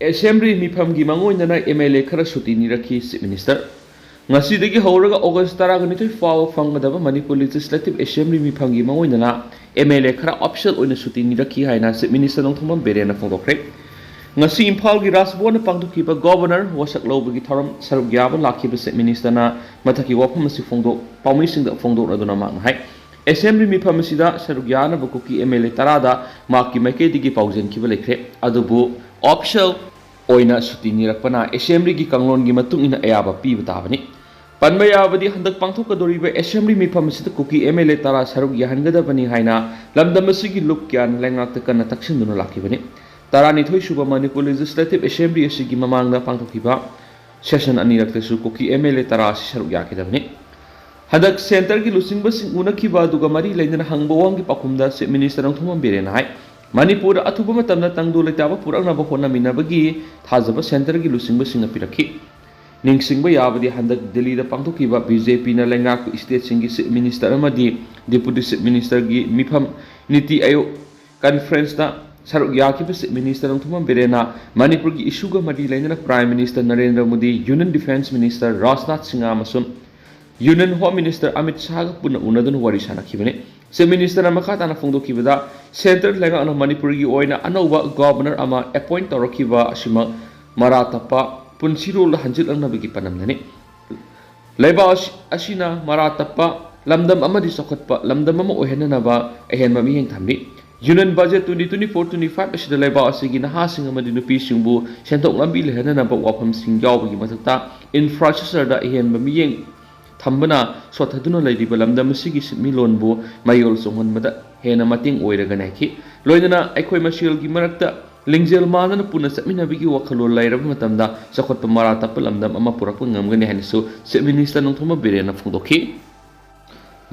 ꯑꯦꯁꯦꯝꯕ꯭ꯂꯤ ꯃꯤꯐꯝꯒꯤ ꯃꯥꯡꯑꯣꯏꯅꯅ ꯑꯦꯝ ꯑꯦꯜ ꯑꯦ ꯈꯔ ꯁꯨꯇꯤ ꯅꯤꯔꯛꯈꯤ ꯆꯤꯐ ꯃꯤꯅꯤꯁꯇꯔ꯫ ꯉꯁꯤꯗꯒꯤ ꯍꯧꯔꯒ ꯑꯣꯒꯁ ꯇꯔꯥꯒ ꯅꯤꯊꯣꯏ ꯐꯥꯎꯕ ꯐꯪꯒꯗꯕ ꯃꯅꯤꯄꯨꯔ ꯂꯦꯖꯤꯁꯂꯦꯇꯤꯚ ꯑꯦꯁꯦꯝꯕ꯭ꯂꯤ ꯃꯤꯐꯝꯒꯤ ꯃꯥꯡꯑꯣꯏꯅꯅ ꯑꯦꯝ ꯑꯦꯜ ꯑꯦ ꯈꯔ ꯑꯣꯐꯤꯁꯤꯌꯦꯜ ꯑꯣꯏꯅ ꯁꯨꯇꯤ ꯅꯤꯔꯛꯈꯤ ꯍꯥꯏꯅ ꯆꯤꯐ ꯃꯤꯅꯤꯁꯇꯔ ꯅꯣꯡꯊꯣꯝꯕꯝ ꯕꯤꯔꯦꯟꯅ ꯐꯣꯡꯗꯣꯛꯈ꯭ꯔꯦ꯫ ꯉꯁꯤ ꯏꯝꯐꯥꯜꯒꯤ ꯔꯥꯖꯚꯕꯟꯗ ꯄꯥꯡꯊꯣꯛꯈꯤꯕ ꯒꯣꯚꯔꯅꯔ ꯋꯥꯁꯛ ꯂꯧꯕꯒꯤ ꯊꯧꯔꯝ ꯁꯔꯨꯛ ꯌꯥꯕ ꯂꯥꯛꯈꯤꯕ ꯆꯤꯐ ꯃꯤꯅꯤꯁꯇꯔꯅ ꯃꯊꯛꯀꯤ ꯋꯥꯐꯝ ꯑꯁꯤ ꯐꯣꯡꯗꯣꯛ-, ꯄꯥꯎꯃꯤꯁꯤꯡꯗ ꯐꯣꯡꯗꯣꯛꯂꯗꯨꯅ ꯃꯍꯥꯛꯅ ꯍꯥꯏ, ꯑꯦꯁꯦꯝꯕ꯭ꯂꯤ ꯃꯤꯐꯝ ꯑꯁꯤꯗ ꯁꯔꯨꯛ ꯌꯥꯅꯕ ꯀꯨꯀꯤ ꯑꯦꯝ ꯑꯦꯜ ꯑꯦ ꯇꯔꯥꯗ ꯃꯍꯥꯛꯀꯤ ꯃꯥꯏꯀꯩꯗꯒꯤ ꯄꯥꯎꯖꯦꯟꯈꯤꯕ ꯂꯩꯈ꯭ꯔꯦ, ꯑꯗꯨꯕꯨ ꯑꯣꯐꯤꯁꯤꯌꯦꯜ ꯑꯣꯏꯅ ꯁꯨꯇꯤ ꯅꯤꯔꯛꯄꯅ ꯑꯦꯁꯦꯝꯕ꯭ꯂꯤꯒꯤ ꯀꯥꯡꯂꯣꯟꯒꯤ ꯃꯇꯨꯡ ꯏꯟꯅ ꯑꯌꯥꯕ ꯄꯤꯕ ꯇꯥꯕꯅꯤ꯫ ꯄꯟꯕ ꯌꯥꯕꯗꯤ, ꯍꯟꯗꯛ ꯄꯥꯡꯊꯣꯛꯀꯗꯧꯔꯤꯕ ꯑꯦꯁꯦꯝꯕ꯭ꯂꯤ ꯃꯤꯐꯝ ꯑꯁꯤꯗ ꯀꯨꯀꯤ ꯑꯦꯝ ꯑꯦꯜ ꯑꯦ ꯇꯔꯥ ꯁꯔꯨꯛ ꯌꯥꯍꯟꯒꯗꯕꯅꯤ ꯍꯥꯏꯅ ꯂꯝꯗꯝ ꯑꯁꯤꯒꯤ ꯂꯨꯞ ꯀꯌꯥꯅ ꯂꯩꯉꯥꯛꯇ ꯀꯟꯅ ꯇꯛꯁꯤꯟꯗꯨꯅ ꯂꯥꯛꯈꯤꯕꯅꯤ꯫ ꯇꯔꯥꯅꯤꯊꯣꯏ ꯁꯨꯕ ꯃꯅꯤꯄꯨꯔ ꯂꯦꯖꯤꯁꯂꯦꯇꯤꯚ ꯑꯦꯁꯦꯝꯕ꯭ꯂꯤ ꯑꯁꯤꯒꯤ ꯃꯃꯥꯡꯗ ꯄꯥꯡꯊꯣꯛꯈꯤꯕ ꯁꯦꯁꯟ ꯑꯅꯤꯔꯛꯇꯁꯨ ꯀꯨꯀꯤ ꯑꯦꯝ ꯑꯦꯜ ꯑꯦ ꯇꯔꯥ ꯑꯁꯤ ꯁꯔꯨꯛ ꯌꯥꯈꯤꯗꯕꯅꯤ꯫ ꯍꯟꯗꯛ ꯁꯦꯟꯇꯔꯒꯤ ꯂꯨꯆꯤꯡꯕꯁꯤꯡ ꯎꯅꯈꯤꯕ ꯑꯗꯨꯒ ꯃꯔꯤ ꯂꯩꯅꯅ ꯍꯪꯕ ꯋꯥꯍꯪꯒꯤ ꯄꯥꯎꯈꯨꯝꯗ ꯆꯤꯐ ꯃꯤꯅꯤꯁꯇꯔ ꯅꯣꯡꯊꯣꯝꯕꯝ ꯕꯤꯔꯦꯟꯅ ꯍꯥꯏ, ꯃꯅꯤꯄꯨꯔꯗ ꯑꯊꯨꯕ ꯃꯇꯝꯗ ꯇꯪꯗꯨ ꯂꯩꯇꯥꯕ ꯄꯨꯔꯛꯅꯕ ꯍꯣꯠꯅꯃꯤꯟꯅꯕꯒꯤ ꯊꯥꯖꯕ ꯁꯦꯟꯇꯔꯒꯤ ꯂꯨꯆꯤꯡꯕꯁꯤꯡꯅ ꯄꯤꯔꯛꯈꯤ꯫ ꯅꯤꯡꯁꯤꯡꯕ ꯌꯥꯕꯗꯤ, ꯍꯟꯗꯛ ꯗꯤꯜꯂꯤꯗ ꯄꯥꯡꯊꯣꯛꯈꯤꯕ ꯕꯤ ꯖꯦ ꯄꯤꯅ ꯂꯩꯉꯥꯛꯄ ꯁ꯭ꯇꯦꯠꯁꯤꯡꯒꯤ ꯆꯤꯐ ꯃꯤꯅꯤꯁꯇꯔ ꯑꯃꯗꯤ ꯗꯤꯄꯨꯇꯤ ꯆꯤꯐ ꯃꯤꯅꯤꯁꯇꯔꯒꯤ ꯃꯤꯐꯝ ꯅꯤꯇꯤ ꯑꯥꯌꯣꯒ ꯀꯟꯐꯔꯦꯟꯁꯇ ꯁꯔꯨꯛ ꯌꯥꯈꯤꯕ ꯆꯤꯐ ꯃꯤꯅꯤꯁꯇꯔ ꯅꯣꯡꯊꯣꯝꯕꯝ ꯕꯤꯔꯦꯟꯅ ꯃꯅꯤꯄꯨꯔꯒꯤ ꯏꯁꯨꯒ ꯃꯔꯤ ꯂꯩꯅꯅ prime minister Narendra Modi, union defence minister Rajnath Singh ꯑꯃꯁꯨꯡ ꯌꯨꯅꯤꯌꯟ ꯍꯣꯝ ꯃꯤꯅꯤꯁꯇꯔ ꯑꯃꯤꯠ ꯁꯥꯍꯒ ꯄꯨꯟꯅ ꯎꯅꯗꯨꯅ ꯋꯥꯔꯤ ꯁꯥꯅꯈꯤꯕꯅꯤ꯫ ꯆꯤꯐ ꯃꯤꯅꯤꯁꯇꯔꯅ ꯃꯈꯥ ꯇꯥꯅ ꯐꯣꯡꯗꯣꯛꯈꯤꯕꯗ, ꯁꯦꯟꯇꯔ ꯂꯩꯉꯥꯛꯅ ꯃꯅꯤꯄꯨꯔꯒꯤ ꯑꯣꯏꯅ ꯑꯅꯧꯕ ꯒꯣꯚꯔꯅꯔ ꯑꯃ ꯑꯦꯄꯣꯏꯟꯠ ꯇꯧꯔꯛꯈꯤꯕ ꯑꯁꯤꯃꯛ ꯃꯔꯥ ꯇꯞꯄ ꯄꯨꯟꯁꯤꯔꯣꯜꯗ ꯍꯟꯖꯤꯜꯂꯛꯅꯕꯒꯤ ꯄꯥꯟꯗꯝꯗꯅꯤ꯫ ꯂꯩꯕꯥꯛ ꯑꯁꯤ-, ꯑꯁꯤꯅ ꯃꯔꯥ ꯇꯞꯄ ꯂꯝꯗꯝ ꯑꯃꯗꯤ ꯆꯥꯎꯈꯠꯄ ꯂꯝꯗꯝ ꯑꯃ ꯑꯣꯏꯍꯟꯅꯅꯕ ꯑꯍꯦꯟꯕ ꯃꯤꯠꯌꯦꯡ ꯊꯝꯂꯤ꯫ Union budget twenty twenty four twenty five ꯑꯁꯤꯗ ꯂꯩꯕꯥꯛ ꯑꯁꯤꯒꯤ ꯅꯍꯥꯁꯤꯡ ꯑꯃꯗꯤ ꯅꯨꯄꯤꯁꯤꯡꯕꯨ ꯁꯦꯟꯊꯣꯛ ꯂꯝꯕꯤ ꯂꯩꯍꯟꯅꯅꯕ ꯋꯥꯐꯝꯁꯤꯡ ꯌꯥꯎꯕꯒꯤ ꯃꯊꯛꯇ, ꯏꯟꯐ꯭ꯔꯥꯁ꯭ꯇ꯭ꯔꯛꯆꯔꯗ ꯑꯍꯦꯟꯕ ꯃꯤꯠꯌꯦꯡ ꯊꯝꯕꯅ ꯁꯣꯠꯊꯗꯨꯅ ꯂꯩꯔꯤꯕ ꯂꯝꯗꯝ ꯑꯁꯤꯒꯤ ꯁꯦꯟꯃꯤꯠꯂꯣꯟꯕꯨ ꯃꯌꯣꯜ ꯆꯣꯡꯍꯟꯕꯗ ꯍꯦꯟꯅ ꯃꯇꯦꯡ ꯑꯣꯏꯔꯒꯅꯤ ꯍꯥꯏꯈꯤ꯫ ꯂꯣꯏꯅꯅ ꯑꯩꯈꯣꯏ ꯃꯁꯦꯜꯒꯤ ꯃꯔꯛꯇ ꯂꯤꯡꯖꯦꯜ ꯃꯥꯟꯅꯅ ꯄꯨꯟꯅ ꯆꯠꯃꯤꯟꯅꯕꯒꯤ ꯋꯥꯈꯜꯂꯣꯟ ꯂꯩꯔꯕ ꯃꯇꯝꯗ ꯆꯥꯎꯈꯠꯄ ꯃꯔꯥ ꯇꯞꯄ ꯂꯝꯗꯝ ꯑꯃ ꯄꯨꯔꯛꯄ ꯉꯝꯒꯅꯤ ꯍꯥꯏꯅꯁꯨ Chief Minister ꯅꯣꯡꯊꯣꯝꯕꯝ ꯕꯤꯔꯦꯟꯅ ꯐꯣꯡꯗꯣꯛꯈꯤ꯫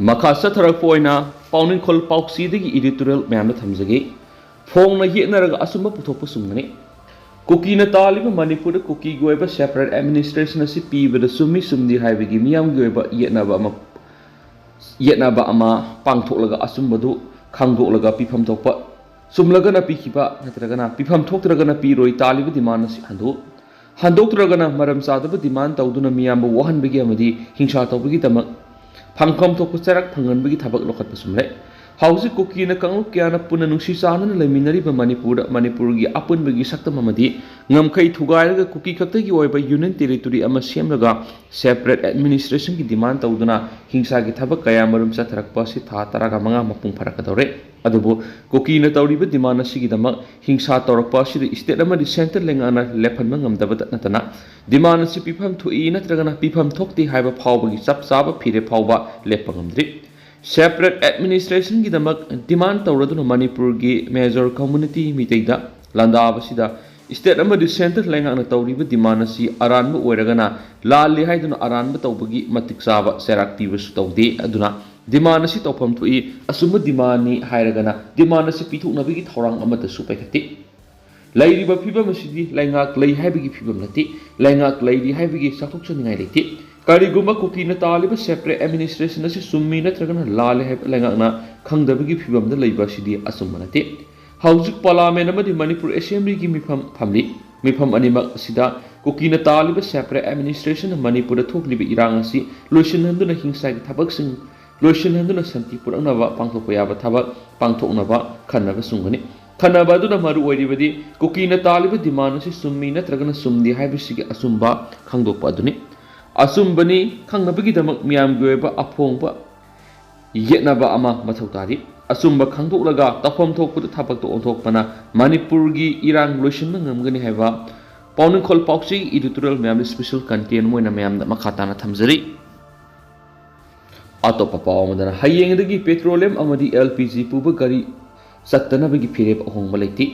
ꯃꯈꯥ ꯆꯠꯊꯔꯛꯄ ꯑꯣꯏꯅ ꯄꯥꯎꯅꯤꯡꯈꯣꯜ ꯄꯥꯎꯆꯦꯗꯒꯤ editorial ꯃꯌꯥꯝꯗ ꯊꯝꯖꯒꯦ꯫ ꯐꯣꯡꯅ ꯌꯦꯠꯅꯔꯒ ꯑꯆꯨꯝꯕ ꯄꯨꯊꯣꯛꯄ ꯆꯨꯝꯒꯅꯤ꯫ ꯀꯨꯀꯤꯅ ꯇꯥꯜꯂꯤꯕ ꯃꯅꯤꯄꯨꯔꯗ ꯀꯨꯀꯤꯒꯤ ꯑꯣꯏꯕ separate administration ꯑꯁꯤ ꯄꯤꯕꯗ ꯆꯨꯝꯃꯤ ꯆꯨꯝꯗꯦ ꯍꯥꯏꯕꯒꯤ ꯃꯤꯌꯥꯝꯒꯤ ꯑꯣꯏꯕ ꯌꯦꯠꯅꯕ ꯑꯃ, ꯌꯦꯠꯅꯕ ꯑꯃ ꯄꯥꯡꯊꯣꯛꯂꯒ ꯑꯆꯨꯝꯕꯗꯨ ꯈꯪꯗꯣꯛꯂꯒ ꯄꯤꯐꯝ ꯊꯣꯛꯄ, ꯆꯨꯝꯂꯒꯅ ꯄꯤꯈꯤꯕ ꯅꯠꯇ꯭ꯔꯒꯅ ꯄꯤꯐꯝ ꯊꯣꯛꯇ꯭ꯔꯒꯅ ꯄꯤꯔꯣꯏ ꯇꯥꯜꯂꯤꯕ demand ꯑꯁꯤ ꯍꯟꯗꯣꯛꯎ꯫ ꯍꯟꯗꯣꯛꯇ꯭ꯔꯒꯅ ꯃꯔꯝ ꯆꯥꯗꯕ demand ꯇꯧꯗꯨꯅ ꯃꯤꯌꯥꯝꯕꯨ ꯋꯥꯍꯟꯕꯒꯤ ꯑꯃꯗꯤ ꯍꯤꯡꯁꯥ ꯇꯧꯕꯒꯤꯗꯃꯛ ꯐꯪꯐꯝ ꯊꯣꯛꯄ ꯆꯩꯔꯥꯛ ꯐꯪꯍꯟꯕꯒꯤ ꯊꯕꯛ ꯂꯧꯈꯠꯄ ꯆꯨꯝꯂꯦ꯫ ꯍꯧꯖꯤꯛ ꯀꯨꯀꯤꯅ ꯀꯥꯡꯂꯨꯞ ꯀꯌꯥꯅ ꯄꯨꯟꯅ ꯅꯨꯡꯁꯤ ꯆꯥꯟꯅꯅ ꯂꯩꯃꯤꯟꯅꯔꯤꯕ ꯃꯅꯤꯄꯨꯔꯗ ꯃꯅꯤꯄꯨꯔꯒꯤ ꯑꯄꯨꯟꯕꯒꯤ ꯁꯛꯇꯝ ꯑꯃꯗꯤ ꯉꯝꯈꯩ ꯊꯨꯒꯥꯏꯔꯒ ꯀꯨꯀꯤ ꯈꯛꯇꯒꯤ ꯑꯣꯏꯕ union territory ꯑꯃ ꯁꯦꯝꯂꯒ separate administrationꯒꯤ demand ꯇꯧꯗꯨꯅ ꯍꯤꯡꯁꯥꯒꯤ ꯊꯕꯛ ꯀꯌꯥ ꯃꯔꯨꯝ ꯆꯠꯊꯔꯛꯄ ꯑꯁꯤ ꯊꯥ ꯇꯔꯥꯒ ꯃꯉꯥ ꯃꯄꯨꯡ ꯐꯥꯔꯛꯀꯗꯧꯔꯦ꯫ ꯑꯗꯨꯕꯨ ꯀꯨꯀꯤꯅ ꯇꯧꯔꯤꯕ demand ꯑꯁꯤꯒꯤꯗꯃꯛ ꯍꯤꯡꯁꯥ ꯇꯧꯔꯛꯄ ꯑꯁꯤꯗ state ꯑꯃꯗꯤ centre ꯂꯩꯉꯥꯛꯅ ꯂꯦꯞꯍꯟꯕ ꯉꯝꯗꯕꯇ ꯅꯠꯇꯅ demand ꯑꯁꯤ ꯄꯤꯐꯝ ꯊꯣꯛꯏ ꯅꯠꯇ꯭ꯔꯒꯅ ꯄꯤꯐꯝ ꯊꯣꯛꯇꯦ ꯍꯥꯏꯕ ꯐꯥꯎꯕꯒꯤ ꯆꯞ ꯆꯥꯕ ꯐꯤꯔꯦꯞ ꯐꯥꯎꯕ ꯂꯦꯞꯄ ꯉꯝꯗ꯭ꯔꯤ꯫ Separate administrationꯒꯤꯗꯃꯛ demand ꯇꯧꯔꯗꯨꯅ ꯃꯅꯤꯄꯨꯔꯒꯤ major community ꯃꯤꯇꯩꯗ ꯂꯥꯟꯗꯥꯕꯁꯤꯗ state ꯑꯃꯗꯤ centre ꯂꯩꯉꯥꯛꯅ ꯇꯧꯔꯤꯕ demand ꯑꯁꯤ ꯑꯔꯥꯟꯕ ꯑꯣꯏꯔꯒꯅ ꯂꯥꯜꯂꯤ ꯍꯥꯏꯗꯨꯅ ꯑꯔꯥꯟꯕ ꯇꯧꯕꯒꯤ ꯃꯇꯤꯛ ꯆꯥꯕ ꯆꯩꯔꯥꯛ ꯄꯤꯕꯁꯨ ꯇꯧꯗꯦ꯫ ꯑꯗꯨꯅ demand ꯑꯁꯤ ꯇꯧꯐꯝ ꯊꯣꯛꯏ, ꯑꯆꯨꯝꯕ demandꯅꯤ ꯍꯥꯏꯔꯒꯅ demand ꯑꯁꯤ ꯄꯤꯊꯣꯛꯅꯕꯒꯤ ꯊꯧꯔꯥꯡ ꯑꯃꯠꯇꯁꯨ ꯄꯥꯏꯈꯠꯇꯦ꯫ ꯂꯩꯔꯤꯕ ꯐꯤꯕꯝ ꯑꯁꯤꯗꯤ ꯂꯩꯉꯥꯛ ꯂꯩ ꯍꯥꯏꯕꯒꯤ ꯐꯤꯕꯝ ꯅꯠꯇꯦ, ꯂꯩꯉꯥꯛ ꯂꯩꯔꯤ ꯍꯥꯏꯕꯒꯤ ꯆꯥꯎꯊꯣꯛꯆꯅꯤꯡꯉꯥꯏ ꯂꯩꯇꯦ꯫ ꯀꯔꯤꯒꯨꯝꯕ ꯀꯨꯀꯤꯅ ꯇꯥꯜꯂꯤꯕ separate administration ꯑꯁꯤ ꯆꯨꯝꯃꯤ ꯅꯠꯇ꯭ꯔꯒꯅ ꯂꯥꯜꯂꯤ ꯍꯥꯏꯕ ꯂꯩꯉꯥꯛꯅ ꯈꯪꯗꯕꯒꯤ ꯐꯤꯕꯝꯗ ꯂꯩꯕ ꯑꯁꯤꯗꯤ ꯑꯆꯨꯝꯕ ꯅꯠꯇꯦ꯫ ꯍꯧꯖꯤꯛ parliament ꯑꯃꯗꯤ ꯃꯅꯤꯄꯨꯔ assemblyꯒꯤ ꯃꯤꯐꯝ ꯐꯝꯂꯤ꯫ ꯃꯤꯐꯝ ꯑꯅꯤꯃꯛ ꯑꯁꯤꯗ ꯀꯨꯀꯤꯅ ꯇꯥꯜꯂꯤꯕ separate administrationꯅ ꯃꯅꯤꯄꯨꯔꯗ ꯊꯣꯛꯂꯤꯕ ꯏꯔꯥꯡ ꯑꯁꯤ ꯂꯣꯏꯁꯤꯟꯍꯟꯗꯨꯅ ꯍꯤꯡꯁꯥꯒꯤ ꯊꯕꯛꯁꯤꯡ ꯂꯣꯏꯁꯤꯟꯍꯟꯗꯨꯅ ꯁꯥꯟꯇꯤ ꯄꯨꯔꯛꯅꯕ ꯄꯥꯡꯊꯣꯛꯄ ꯌꯥꯕ ꯊꯕꯛ ꯄꯥꯡꯊꯣꯛꯅꯕ ꯈꯟꯅꯕ ꯆꯨꯝꯒꯅꯤ꯫ ꯈꯟꯅꯕ ꯑꯗꯨꯅ ꯃꯔꯨ ꯑꯣꯏꯔꯤꯕꯗꯤ ꯀꯨꯀꯤꯅ ꯇꯥꯜꯂꯤꯕ demand ꯑꯁꯤ ꯆꯨꯝꯃꯤ ꯅꯠꯇ꯭ꯔꯒꯅ ꯆꯨꯝꯗꯦ ꯍꯥꯏꯕꯁꯤꯒꯤ ꯑꯆꯨꯝꯕ ꯈꯪꯗꯣꯛꯄ ꯑꯗꯨꯅꯤ꯫ ꯑꯆꯨꯝꯕꯅꯤ ꯈꯪꯅꯕꯒꯤꯗꯃꯛ ꯃꯤꯌꯥꯝꯒꯤ ꯑꯣꯏꯕ ꯑꯐꯣꯡꯕ ꯌꯦꯠꯅꯕ ꯑꯃ ꯃꯊꯧ ꯇꯥꯔꯤ꯫ ꯑꯆꯨꯝꯕ ꯈꯪꯗꯣꯛꯂꯒ ꯇꯧꯐꯝ ꯊꯣꯛꯄꯗ ꯊꯕꯛꯇ ꯑꯣꯟꯊꯣꯛꯄꯅ ꯃꯅꯤꯄꯨꯔꯒꯤ ꯏꯔꯥꯡ ꯂꯣꯏꯁꯤꯟꯕ ꯉꯝꯒꯅꯤ ꯍꯥꯏꯕ ꯄꯥꯎꯅꯤꯡꯈꯣꯜ ꯄꯥꯎꯆꯦꯒꯤ editorial ꯃꯌꯥꯝꯗ special content ꯑꯣꯏꯅ ꯃꯌꯥꯝꯗ ꯃꯈꯥ ꯇꯥꯅ ꯊꯝꯖꯔꯤ꯫ ꯑꯇꯣꯞꯄ ꯄꯥꯎ ꯑꯃꯗꯅ, ꯍꯌꯦꯡꯗꯒꯤ petroleum ꯑꯃꯗꯤ L P G ꯄꯨꯕ ꯒꯥꯔꯤ ꯆꯠꯇꯅꯕꯒꯤ ꯐꯤꯔꯦꯞ ꯑꯍꯣꯡꯕ ꯂꯩꯇꯦ꯫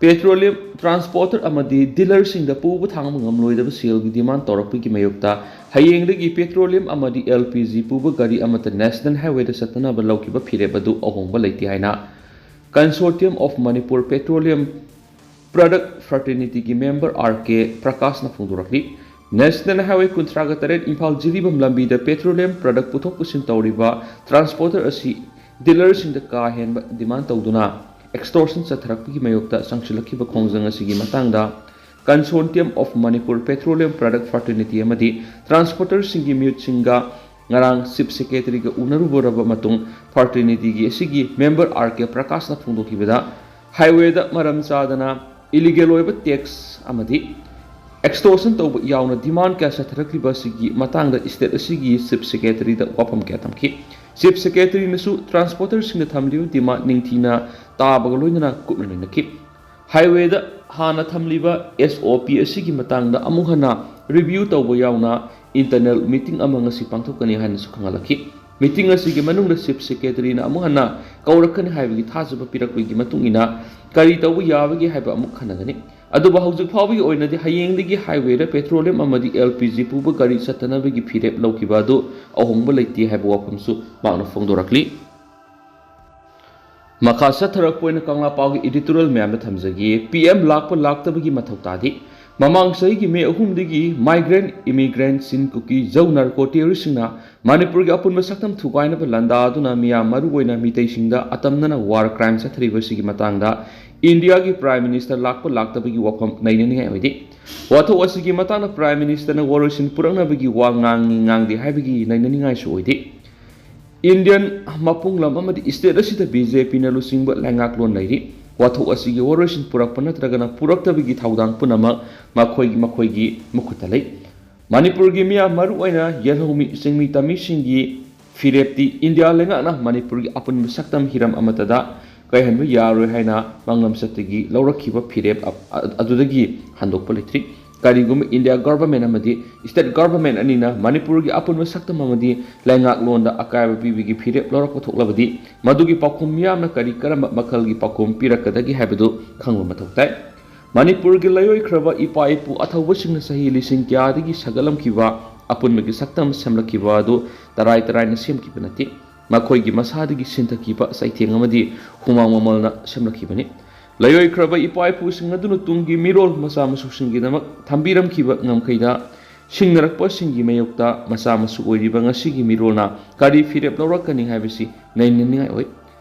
Petroleum transporter ꯑꯃꯗꯤ dealerꯁꯤꯡꯗ ꯄꯨꯕ ꯊꯥꯡꯕ ꯉꯝꯂꯣꯏꯗꯕ ꯁꯦꯜꯒꯤ demand ꯇꯧꯔꯛꯄꯒꯤ ꯃꯥꯌꯣꯛꯇ ꯍꯌꯦꯡꯗꯒꯤ petroleum ꯑꯃꯗꯤ L P G ꯄꯨꯕ ꯒꯥꯔꯤ ꯑꯃꯠꯇ National Highwayꯗ ꯆꯠꯇꯅꯕ ꯂꯧꯈꯤꯕ ꯐꯤꯔꯦꯞ ꯑꯗꯨ ꯑꯍꯣꯡꯕ ꯂꯩꯇꯦ ꯍꯥꯏꯅ Consortium of Manipur Petroleum Product Fraternityꯒꯤ member R K ꯄ꯭ꯔꯀꯥꯁꯅ ꯐꯣꯡꯗꯣꯔꯛꯂꯤ꯫ National Highway ꯀꯨꯟꯊ꯭ꯔꯥꯒ ꯇꯔꯦꯠ ꯏꯝꯐꯥꯜ ꯖꯤꯔꯤꯕꯥꯝ ꯂꯝꯕꯤꯗ petroleum product ꯄꯨꯊꯣꯛ ꯄꯨꯁꯤꯟ ꯇꯧꯔꯤꯕ transporter ꯑꯁꯤ dealerꯁꯤꯡꯗ ꯀꯥ ꯍꯦꯟꯕ demand ꯇꯧꯗꯨꯅ extortion ꯆꯠꯊꯔꯛꯄꯒꯤ ꯃꯥꯌꯣꯛꯇ ꯆꯪꯁꯤꯜꯂꯛꯈꯤꯕ ꯈꯣꯡꯖꯪ ꯑꯁꯤꯒꯤ ꯃꯇꯥꯡꯗ Consortium of Manipur Petroleum Product Fraternity ꯑꯃꯗꯤ transporterꯁꯤꯡꯒꯤ ꯃꯤꯍꯨꯠꯁꯤꯡꯒ ꯉꯔꯥꯡ Chief Secretaryꯒ ꯎꯅꯔꯨꯔꯕ ꯃꯇꯨꯡ fraternityꯒꯤ ꯑꯁꯤꯒꯤ member R K ꯄ꯭ꯔꯀꯥꯁꯅ ꯐꯣꯡꯗꯣꯛꯈꯤꯕꯗ, highwayꯗ ꯃꯔꯝ ꯆꯥꯗꯅ illegal ꯑꯣꯏꯕ tax ꯑꯃꯗꯤ extortion ꯇꯧꯕ ꯌꯥꯎꯅ demand ꯀꯌꯥ ꯆꯠꯊꯔꯛꯂꯤꯕ ꯑꯁꯤꯒꯤ ꯃꯇꯥꯡꯗ state ꯑꯁꯤꯒꯤ Chief Secretaryꯗ ꯋꯥꯐꯝ ꯀꯌꯥ ꯊꯝꯈꯤ꯫ Chief Secretaryꯅꯁꯨ transporterꯁꯤꯡꯅ ꯊꯝꯂꯤꯕ demand ꯅꯤꯡꯊꯤꯅ ꯇꯥꯕꯒ ꯂꯣꯏꯅꯅ ꯀꯨꯞꯅ ꯅꯩꯅꯈꯤ꯫ Highwayꯗ ꯍꯥꯟꯅ ꯊꯝꯂꯤꯕ S O P ꯑꯁꯤꯒꯤ ꯃꯇꯥꯡꯗ ꯑꯃꯨꯛ ꯍꯟꯅ review ꯇꯧꯕ ꯌꯥꯎꯅ internal meeting ꯑꯃ ꯉꯁꯤ ꯄꯥꯡꯊꯣꯛꯀꯅꯤ ꯍꯥꯏꯅꯁꯨ ꯈꯪꯍꯜꯂꯛꯈꯤ꯫ Meeting ꯑꯁꯤꯒꯤ ꯃꯅꯨꯡꯗ Chief Secretaryꯅ ꯑꯃꯨꯛ ꯍꯟꯅ ꯀꯧꯔꯛꯀꯅꯤ ꯍꯥꯏꯕꯒꯤ ꯊꯥꯖꯕ ꯄꯤꯔꯛꯄꯒꯤ ꯃꯇꯨꯡ ꯏꯟꯅ ꯀꯔꯤ ꯇꯧꯕ ꯌꯥꯕꯒꯦ ꯍꯥꯏꯕ ꯑꯃꯨꯛ ꯈꯟꯅꯒꯅꯤ꯫ ꯑꯗꯨꯕꯨ ꯍꯧꯖꯤꯛ ꯐꯥꯎꯕꯒꯤ ꯑꯣꯏꯅꯗꯤ ꯍꯌꯦꯡꯗꯒꯤ highwayꯗ petroleum ꯑꯃꯗꯤ L P G ꯄꯨꯕ ꯒꯥꯔꯤ ꯆꯠꯇꯅꯕꯒꯤ ꯐꯤꯔꯦꯞ ꯂꯧꯈꯤꯕ ꯑꯗꯨ ꯑꯍꯣꯡꯕ ꯂꯩꯇꯦ ꯍꯥꯏꯕ ꯋꯥꯐꯝꯁꯨ ꯃꯍꯥꯛꯅ ꯐꯣꯡꯗꯣꯔꯛꯂꯤ꯫ ꯃꯈꯥ ꯆꯠꯊꯔꯛꯄ ꯑꯣꯏꯅ ꯀꯪꯂꯥ ꯄꯥꯎꯒꯤ editorial ꯃꯌꯥꯝꯗ ꯊꯝꯖꯒꯦ꯫ P M ꯂꯥꯛꯄ ꯂꯥꯛꯇꯕꯒꯤ ꯃꯊꯧ ꯇꯥꯗꯦ꯫ ꯃꯃꯥꯡ ꯆꯍꯤꯒꯤ ꯃꯦ ꯑꯍꯨꯝꯗꯒꯤ migrant, immigrant, ꯆꯤꯟ ꯀꯨꯀꯤ, ꯖꯧ narco terroristꯁꯤꯡꯅ ꯃꯅꯤꯄꯨꯔꯒꯤ ꯑꯄꯨꯟꯕ ꯁꯛꯇꯝ ꯊꯨꯒꯥꯏꯅꯕ ꯂꯥꯟꯗꯥꯗꯨꯅ ꯃꯤꯌꯥꯝ ꯃꯔꯨꯑꯣꯏꯅ ꯃꯤꯇꯩꯁꯤꯡꯗ ꯑꯇꯝꯅꯅ war crime ꯆꯠꯊꯔꯤꯕꯁꯤꯒꯤ ꯃꯇꯥꯡꯗ ꯏꯟꯗꯤꯌꯥꯒꯤ Prime Minister ꯂꯥꯛꯄ ꯂꯥꯛꯇꯕꯒꯤ ꯋꯥꯐꯝ ꯅꯩꯅꯅꯤꯡꯉꯥꯏ ꯑꯣꯏꯗꯦ꯫ ꯋꯥꯊꯣꯛ ꯑꯁꯤꯒꯤ ꯃꯇꯥꯡꯗ Prime Ministerꯅ ꯋꯥꯔꯣꯏꯁꯤꯟ ꯄꯨꯔꯛꯅꯕꯒꯤ ꯋꯥ ꯉꯥꯡꯉꯤ ꯉꯥꯡꯗꯦ ꯍꯥꯏꯕꯒꯤ ꯅꯩꯅꯅꯤꯡꯉꯥꯏꯁꯨ ꯑꯣꯏꯗꯦ꯫ Indian ꯃꯄꯨꯡꯂꯝ ꯑꯃꯗꯤ state ꯑꯁꯤꯗ B J Pꯅ ꯂꯨꯆꯤꯡꯕ ꯂꯩꯉꯥꯛꯂꯣꯟ ꯂꯩꯔꯤ꯫ ꯋꯥꯊꯣꯛ ꯑꯁꯤꯒꯤ ꯋꯥꯔꯣꯏꯁꯤꯟ ꯄꯨꯔꯛꯄ ꯅꯠꯇ꯭ꯔꯒꯅ ꯄꯨꯔꯛꯇꯕꯒꯤ ꯊꯧꯗꯥꯡ ꯄꯨꯝꯅꯃꯛ ꯃꯈꯣꯏ ꯃꯈꯣꯏꯒꯤ ꯃꯈꯨꯠꯇ ꯂꯩ꯫ ꯃꯅꯤꯄꯨꯔꯒꯤ ꯃꯤꯌꯥꯝ, ꯃꯔꯨꯑꯣꯏꯅ ꯌꯦꯜꯍꯧꯃꯤ ꯆꯤꯡꯃꯤ ꯇꯝꯃꯤꯁꯤꯡꯒꯤ ꯐꯤꯔꯦꯞꯇꯤ ꯏꯟꯗꯤꯌꯥ ꯂꯩꯉꯥꯛꯅ ꯃꯅꯤꯄꯨꯔꯒꯤ ꯑꯄꯨꯟꯕ ꯁꯛꯇꯝ ꯍꯤꯔꯝ ꯑꯃꯠꯇꯗ ꯀꯥꯏꯍꯟꯕ ꯌꯥꯔꯣꯏ ꯍꯥꯏꯅ ꯃꯥꯡꯂꯝꯆꯠꯇꯒꯤ ꯂꯧꯔꯛꯈꯤꯕ ꯐꯤꯔꯦꯞ ꯑ-, ꯑ-, ꯑꯗꯨꯗꯒꯤ ꯍꯟꯗꯣꯛꯄ ꯂꯩꯇ꯭ꯔꯤ꯫ ꯀꯔꯤꯒꯨꯝꯕ ꯏꯟꯗꯤꯌꯥ ꯒꯣꯚꯔꯟꯃꯦꯟꯠ ꯑꯃꯗꯤ ꯁ꯭ꯇꯦꯠ ꯒꯣꯚꯔꯟꯃꯦꯟꯠ ꯑꯅꯤꯅ ꯃꯅꯤꯄꯨꯔꯒꯤ ꯑꯄꯨꯟꯕ ꯁꯛꯇꯝ ꯑꯃꯗꯤ ꯂꯩꯉꯥꯛꯂꯣꯟꯗ ꯑꯀꯥꯏꯕ ꯄꯤꯕꯒꯤ ꯐꯤꯔꯦꯞ ꯂꯧꯔꯛꯄ ꯊꯣꯛꯂꯕꯗꯤ, ꯃꯗꯨꯒꯤ ꯄꯥꯎꯈꯨꯝ ꯃꯤꯌꯥꯝꯅ ꯀꯔꯤ ꯀꯔꯝꯕ ꯃꯈꯜꯒꯤ ꯄꯥꯎꯈꯨꯝ ꯄꯤꯔꯛꯀꯗꯒꯦ ꯍꯥꯏꯕꯗꯨ ꯈꯪꯕ ꯃꯊꯧ ꯇꯥꯏ꯫ ꯃꯅꯤꯄꯨꯔꯒꯤ ꯂꯥꯏꯑꯣꯏꯈ꯭ꯔꯕ ꯏꯄꯥ ꯏꯄꯨ ꯑꯊꯧꯕꯁꯤꯡꯅ ꯆꯍꯤ ꯂꯤꯁꯤꯡ ꯀꯌꯥꯗꯒꯤ ꯁꯥꯒꯠꯂꯝꯈꯤꯕ ꯑꯄꯨꯟꯕꯒꯤ ꯁꯛꯇꯝ ꯁꯦꯝꯂꯛꯈꯤꯕ ꯑꯗꯨ ꯇꯔꯥꯏ ꯇꯔꯥꯏꯅ ꯁꯦꯝꯈꯤꯕ ꯅꯠꯇꯦ꯫ ꯃꯈꯣꯏꯒꯤ ꯃꯁꯥꯗꯒꯤ ꯁꯤꯟꯊꯈꯤꯕ ꯆꯩꯊꯦꯡ ꯑꯃꯗꯤ ꯍꯨꯃꯥꯡ ꯃꯃꯜꯅ ꯁꯦꯝꯂꯛꯈꯤꯕꯅꯤ꯫ ꯂꯥꯏꯑꯣꯏꯈ꯭ꯔꯕ ꯏꯄꯥ ꯏꯄꯨꯁꯤꯡ ꯑꯗꯨꯅ ꯇꯨꯡꯒꯤ ꯃꯤꯔꯣꯜ ꯃꯆꯥ ꯃꯁꯨꯁꯤꯡꯒꯤꯗꯃꯛ ꯊꯝꯕꯤꯔꯝꯈꯤꯕ ꯉꯝꯈꯩꯗ ꯁꯤꯡꯅꯔꯛꯄꯁꯤꯡꯒꯤ ꯃꯥꯌꯣꯛꯇ ꯃꯆꯥ ꯃꯁꯨ ꯑꯣꯏꯔꯤꯕ ꯉꯁꯤꯒꯤ ꯃꯤꯔꯣꯜꯅ ꯀꯔꯤ ꯐꯤꯔꯦꯞ ꯂꯧꯔꯛꯀꯅꯤ ꯍꯥꯏꯕꯁꯤ ꯅꯩꯅꯅꯤꯡꯉꯥꯏ ꯑꯣꯏ꯫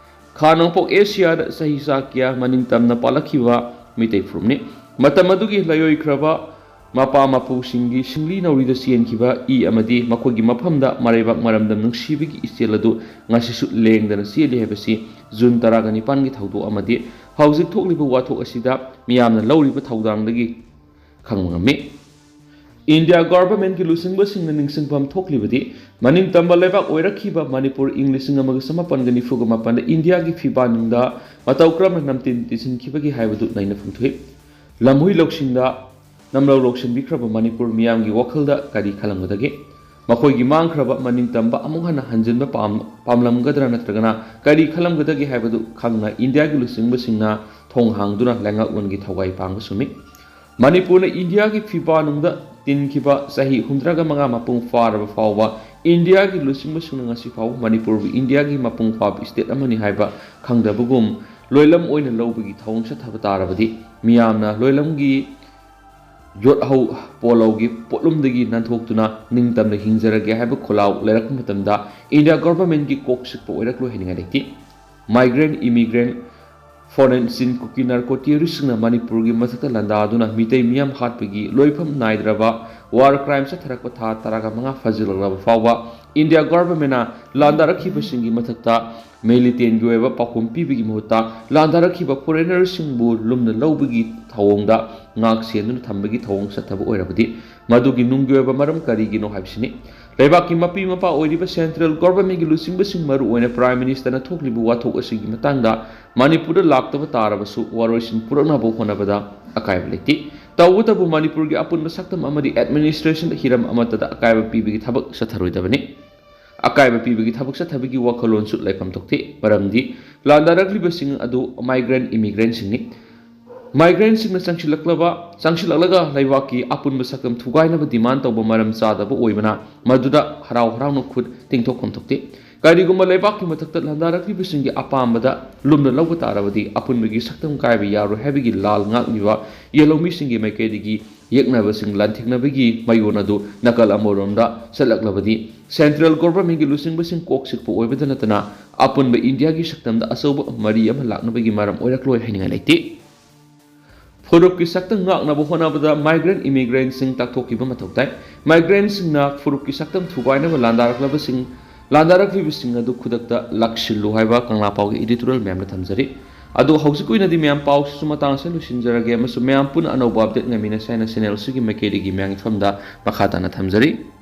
ꯈꯥ ꯅꯣꯡꯄꯣꯛ ꯑꯦꯁꯤꯌꯥꯗ ꯆꯍꯤ ꯆꯥ ꯀꯌꯥ ꯃꯅꯤꯡ ꯇꯝꯅ ꯄꯥꯜꯂꯛꯈꯤꯕ ꯃꯤꯇꯩ ꯐꯨꯔꯨꯞꯅꯤ꯫ ꯃꯇꯝ ꯑꯗꯨꯒꯤ ꯂꯥꯏꯑꯣꯏꯈ꯭ꯔꯕ ꯃꯄꯥ ꯃꯄꯨꯁꯤꯡꯒꯤ ꯁꯤꯡꯂꯤ ꯅꯧꯔꯤꯗ ꯆꯦꯟꯈꯤꯕ ꯏ ꯑꯃꯗꯤ ꯃꯈꯣꯏꯒꯤ ꯃꯐꯝꯗ ꯃꯔꯩꯕꯥꯛ ꯃꯔꯝꯗꯝ ꯅꯨꯡꯁꯤꯕꯒꯤ ꯏꯆꯦꯜ ꯑꯗꯨ ꯉꯁꯤꯁꯨ ꯂꯦꯡꯗꯅ ꯆꯦꯜꯂꯤ ꯍꯥꯏꯕꯁꯤ ꯖꯨꯟ ꯇꯔꯥꯒ ꯅꯤꯄꯥꯟꯒꯤ ꯊꯧꯗꯣꯛ ꯑꯃꯗꯤ ꯍꯧꯖꯤꯛ ꯊꯣꯛꯂꯤꯕ ꯋꯥꯊꯣꯛ ꯑꯁꯤꯗ ꯃꯤꯌꯥꯝꯅ ꯂꯧꯔꯤꯕ ꯊꯧꯗꯥꯡꯗꯒꯤ ꯈꯪꯕ ꯉꯝꯃꯤ꯫ ꯏꯟꯗꯤꯌꯥ ꯒꯣꯚꯔꯟꯃꯦꯟꯠꯀꯤ ꯂꯨꯆꯤꯡꯕꯁꯤꯡꯅ ꯅꯤꯡꯁꯤꯡꯐꯝ ꯊꯣꯛꯂꯤꯕꯗꯤ, ꯃꯅꯤꯡ ꯇꯝꯕ ꯂꯩꯕꯥꯛ ꯑꯣꯏꯔꯛꯈꯤꯕ ꯃꯅꯤꯄꯨꯔ ꯏꯪ ꯂꯤꯁꯤꯡ ꯑꯃꯒ ꯆꯃꯥꯄꯟꯒ ꯅꯤꯐꯨꯒ ꯃꯥꯄꯟꯗ ꯏꯟꯗꯤꯌꯥꯒꯤ ꯐꯤꯕꯥ ꯅꯨꯡꯗ ꯃꯇꯧ ꯀꯔꯝꯅ ꯅꯝꯊꯤꯟ ꯇꯤꯟꯁꯤꯟꯈꯤꯕꯒꯦ ꯍꯥꯏꯕꯗꯨ ꯅꯩꯅꯐꯝ ꯊꯣꯛꯏ꯫ ꯂꯝꯍꯨꯏ ꯂꯧꯁꯤꯡꯗ ꯅꯝꯂꯧ ꯂꯧꯁꯤꯟꯕꯤꯈ꯭ꯔꯕ ꯃꯅꯤꯄꯨꯔ ꯃꯤꯌꯥꯝꯒꯤ ꯋꯥꯈꯜꯗ ꯀꯔꯤ ꯈꯜꯂꯝꯒꯗꯒꯦ? ꯃꯈꯣꯏꯒꯤ ꯃꯥꯡꯈ꯭ꯔꯕ ꯃꯅꯤꯡ ꯇꯝꯕ ꯑꯃꯨꯛ ꯍꯟꯅ ꯍꯟꯖꯤꯟꯕ ꯄꯥꯝ-, ꯄꯥꯝꯂꯝꯒꯗ꯭ꯔꯥ ꯅꯠꯇ꯭ꯔꯒꯅ ꯀꯔꯤ ꯈꯜꯂꯝꯒꯗꯒꯦ ꯍꯥꯏꯕꯗꯨ ꯈꯪꯅ ꯏꯟꯗꯤꯌꯥꯒꯤ ꯂꯨꯆꯤꯡꯕꯁꯤꯡꯅ ꯊꯣꯡ ꯍꯥꯡꯗꯨꯅ ꯂꯩꯉꯥꯛꯂꯣꯟꯒꯤ ꯊꯧꯒꯥꯏ ꯄꯥꯡꯕ ꯆꯨꯝꯃꯤ꯫ ꯃꯅꯤꯄꯨꯔꯅ ꯏꯟꯗꯤꯌꯥꯒꯤ ꯐꯤꯕꯥ ꯅꯨꯡꯗ ꯇꯤꯟꯈꯤꯕ ꯆꯍꯤ ꯍꯨꯝꯗ꯭ꯔꯥꯒ ꯃꯉꯥ ꯃꯄꯨꯡ ꯐꯥꯔꯕ ꯐꯥꯎꯕ ꯏꯟꯗꯤꯌꯥꯒꯤ ꯂꯨꯆꯤꯡꯕꯁꯤꯡꯅ ꯉꯁꯤ ꯐꯥꯎꯕ ꯃꯅꯤꯄꯨꯔꯕꯨ ꯏꯟꯗꯤꯌꯥꯒꯤ ꯃꯄꯨꯡ ꯐꯥꯕ ꯁ꯭ꯇꯦꯠ ꯑꯃꯅꯤ ꯍꯥꯏꯕ ꯈꯪꯗꯕꯒꯨꯝ ꯂꯣꯏꯂꯝ ꯑꯣꯏꯅ ꯂꯧꯕꯒꯤ ꯊꯧꯑꯣꯡ ꯆꯠꯊꯕ ꯇꯥꯔꯕꯗꯤ ꯃꯤꯌꯥꯝꯅ ꯂꯣꯏꯂꯝꯒꯤ ꯌꯣꯠꯍꯧ ꯄꯣꯂꯧꯒꯤ ꯄꯣꯠꯂꯨꯝꯗꯒꯤ ꯅꯥꯟꯊꯣꯛꯇꯨꯅ ꯅꯤꯡꯇꯝꯅ ꯍꯤꯡꯖꯔꯒꯦ ꯍꯥꯏꯕ ꯈꯣꯜꯂꯥꯎ ꯂꯩꯔꯛꯄ ꯃꯇꯝꯗ ꯏꯟꯗꯤꯌꯥ ꯒꯣꯚꯔꯟꯃꯦꯟꯠꯀꯤ ꯀꯣꯛ ꯆꯤꯛꯄ ꯑꯣꯏꯔꯛꯂꯣꯏ ꯍꯥꯏꯅꯤꯡꯉꯥꯏ ꯂꯩꯇꯦ꯫ ꯃꯥꯏꯒ꯭ꯔꯦꯟꯠ, ꯏꯃꯤꯒ꯭ꯔꯦꯟꯠ, ꯐꯣꯔꯦꯟ ꯆꯤꯟ ꯀꯨꯀꯤ ꯅꯥꯔꯀꯣ ꯇꯦꯔꯣꯔꯤꯁꯁꯤꯡꯅ ꯃꯅꯤꯄꯨꯔꯒꯤ ꯃꯊꯛꯇ ꯂꯥꯟꯗꯥꯗꯨꯅ ꯃꯤꯇꯩ ꯃꯤꯌꯥꯝ ꯍꯥꯠꯄꯒꯤ ꯂꯣꯏꯐꯝ ꯅꯥꯏꯗ꯭ꯔꯕ ꯋꯥꯔ ꯀ꯭ꯔꯥꯏꯝ ꯆꯠꯊꯔꯛꯄ ꯊꯥ ꯇꯔꯥꯒ ꯃꯉꯥ ꯐꯥꯖꯤꯜꯂꯛꯂꯕ ꯐꯥꯎꯕ ꯏꯟꯗꯤꯌꯥ ꯒꯣꯚꯔꯟꯃꯦꯟꯠꯅ ꯂꯥꯟꯗꯥꯔꯛꯈꯤꯕꯁꯤꯡꯒꯤ ꯃꯊꯛꯇ ꯃꯤꯂꯤꯇꯦꯟꯒꯤ ꯑꯣꯏꯕ ꯄꯥꯎꯈꯨꯝ ꯄꯤꯕꯒꯤ ꯃꯍꯨꯠꯇ ꯂꯥꯟꯗꯥꯔꯛꯈꯤꯕ ꯐꯣꯔꯦꯅꯔꯁꯤꯡꯕꯨ ꯂꯨꯝꯅ ꯂꯧꯕꯒꯤ ꯊꯧꯑꯣꯡꯗ ꯉꯥꯛ ꯁꯦꯟꯗꯨꯅ ꯊꯝꯕꯒꯤ ꯊꯧꯑꯣꯡ ꯆꯠꯊꯕ ꯑꯣꯏꯔꯕꯗꯤ ꯃꯗꯨꯒꯤ ꯅꯨꯡꯒꯤ ꯑꯣꯏꯕ ꯃꯔꯝ ꯀꯔꯤꯒꯤꯅꯣ ꯍꯥꯏꯕꯁꯤꯅꯤ꯫ ꯂꯩꯕꯥꯛꯀꯤ ꯃꯄꯤ ꯃꯄꯥ ꯑꯣꯏꯔꯤꯕ ꯁꯦꯟꯇ꯭ꯔꯦꯜ ꯒꯣꯚꯔꯟꯃꯦꯟꯠꯀꯤ ꯂꯨꯆꯤꯡꯕꯁꯤꯡ, ꯃꯔꯨꯑꯣꯏꯅ ꯄ꯭ꯔꯥꯏꯝ ꯃꯤꯅꯤꯁꯇꯔꯅ ꯊꯣꯛꯂꯤꯕ ꯋꯥꯊꯣꯛ ꯑꯁꯤꯒꯤ ꯃꯇꯥꯡꯗ ꯃꯅꯤꯄꯨꯔꯗ ꯂꯥꯛꯇꯕ ꯇꯥꯔꯕꯁꯨ ꯋꯥꯔꯣꯏꯁꯤꯟ ꯄꯨꯔꯛꯅꯕ ꯍꯣꯠꯅꯕꯗ ꯑꯀꯥꯏꯕ ꯂꯩꯇꯦ꯫ ꯇꯧꯕꯇꯕꯨ ꯃꯅꯤꯄꯨꯔꯒꯤ ꯑꯄꯨꯟꯕ ꯁꯛꯇꯝ ꯑꯃꯗꯤ administrationꯗ ꯍꯤꯔꯝ ꯑꯃꯠꯇꯗ ꯑꯀꯥꯏꯕ ꯄꯤꯕꯒꯤ ꯊꯕꯛ ꯆꯠꯊꯔꯣꯏꯗꯕꯅꯤ꯫ ꯑꯀꯥꯏꯕ ꯄꯤꯕꯒꯤ ꯊꯕꯛ ꯆꯠꯊꯕꯒꯤ ꯋꯥꯈꯜꯂꯣꯟꯁꯨ ꯂꯩꯐꯝ ꯊꯣꯛꯇꯦ꯫ ꯃꯔꯝꯗꯤ ꯂꯥꯟꯗꯥꯔꯛꯂꯤꯕꯁꯤꯡ ꯑꯗꯨ migrant immigrantꯁꯤꯡꯅꯤ꯫ Migrantꯁꯤꯡꯅ ꯆꯪꯁꯤꯜꯂꯛꯂꯕ, ꯆꯪꯁꯤꯜꯂꯛꯂꯒ ꯂꯩꯕꯥꯛꯀꯤ ꯑꯄꯨꯟꯕ ꯁꯛꯇꯝ ꯊꯨꯒꯥꯏꯅꯕ demand ꯇꯧꯕ ꯃꯔꯝ ꯆꯥꯗꯕ ꯑꯣꯏꯕꯅ ꯃꯗꯨꯗ ꯍꯔꯥꯎ ꯍꯔꯥꯎꯅ ꯈꯨꯠ ꯇꯤꯡꯊꯣꯛꯐꯝ ꯊꯣꯛꯇꯦ꯫ ꯀꯔꯤꯒꯨꯝꯕ ꯂꯩꯕꯥꯛꯀꯤ ꯃꯊꯛꯇ ꯂꯥꯟꯗꯥꯔꯛꯂꯤꯕꯁꯤꯡꯒꯤ ꯑꯄꯥꯝꯕꯗ ꯂꯨꯝꯅ ꯂꯧꯕ ꯇꯥꯔꯕꯗꯤ ꯑꯄꯨꯟꯕꯒꯤ ꯁꯛꯇꯝ ꯀꯥꯏꯕ ꯌꯥꯔꯣꯏ ꯍꯥꯏꯕꯒꯤ ꯂꯥꯜ ꯉꯥꯛꯂꯤꯕ ꯌꯦꯜꯍꯧꯃꯤꯁꯤꯡꯒꯤ ꯃꯥꯏꯀꯩꯗꯒꯤ ꯌꯦꯛꯅꯕꯁꯤꯡ ꯂꯥꯟꯊꯦꯡꯅꯕꯒꯤ ꯃꯌꯣꯟ ꯑꯗꯨ ꯅꯥꯀꯜ ꯑꯃꯔꯣꯝꯗ ꯆꯠꯂꯛꯂꯕꯗꯤ central governmentꯀꯤ ꯂꯨꯆꯤꯡꯕꯁꯤꯡ ꯀꯣꯛ ꯆꯤꯛꯄ ꯑꯣꯏꯕꯗ ꯅꯠꯇꯅ ꯑꯄꯨꯟꯕ ꯏꯟꯗꯤꯌꯥꯒꯤ ꯁꯛꯇꯝꯗ ꯑꯆꯧꯕ ꯃꯔꯤ ꯑꯃ ꯂꯥꯛꯅꯕꯒꯤ ꯃꯔꯝ ꯑꯣꯏꯔꯛꯂꯣꯏ ꯍꯥꯏꯅꯤꯡꯉꯥꯏ ꯂꯩꯇꯦ꯫ ꯐꯨꯔꯨꯞꯀꯤ ꯁꯛꯇꯝ ꯉꯥꯛꯅꯕ ꯍꯣꯠꯅꯕꯗ migrant immigrantꯁꯤꯡ ꯇꯥꯛꯊꯣꯛꯈꯤꯕ ꯃꯊꯧ ꯇꯥꯏ꯫ Migrantꯁꯤꯡꯅ ꯐꯨꯔꯨꯞꯀꯤ ꯁꯛꯇꯝ ꯊꯨꯒꯥꯏꯅꯕ ꯂꯥꯟꯗꯥꯔꯛꯂꯕꯁꯤꯡ, ꯂꯥꯟꯗꯥꯔꯛꯂꯤꯕꯁꯤꯡ ꯑꯗꯨ ꯈꯨꯗꯛꯇ ꯂꯥꯛꯁꯤꯜꯂꯨ ꯍꯥꯏꯕ ꯀꯪꯂꯥ ꯄꯥꯎꯒꯤ editorial ꯃꯌꯥꯝꯅ ꯊꯝꯖꯔꯤ꯫ ꯑꯗꯣ ꯍꯧꯖꯤꯛꯀꯤ ꯑꯣꯏꯅꯗꯤ ꯃꯌꯥꯝ ꯄꯥꯎꯁꯤꯁꯨ ꯃꯇꯥꯡ ꯑꯁꯤꯗ ꯂꯣꯏꯁꯤꯟꯖꯔꯒꯦ ꯑꯃꯁꯨꯡ ꯃꯌꯥꯝ ꯄꯨꯟꯅ ꯑꯅꯧꯕ update ꯉꯥꯏꯃꯤꯟꯅꯁꯦ ꯍꯥꯏꯅ channel ꯑꯁꯤꯒꯤ ꯃꯥꯏꯀꯩꯗꯒꯤ ꯃꯌꯥꯝꯒꯤ ꯐꯝꯗ ꯃꯈꯥ ꯇꯥꯅ ꯊꯝꯖꯔꯤ꯫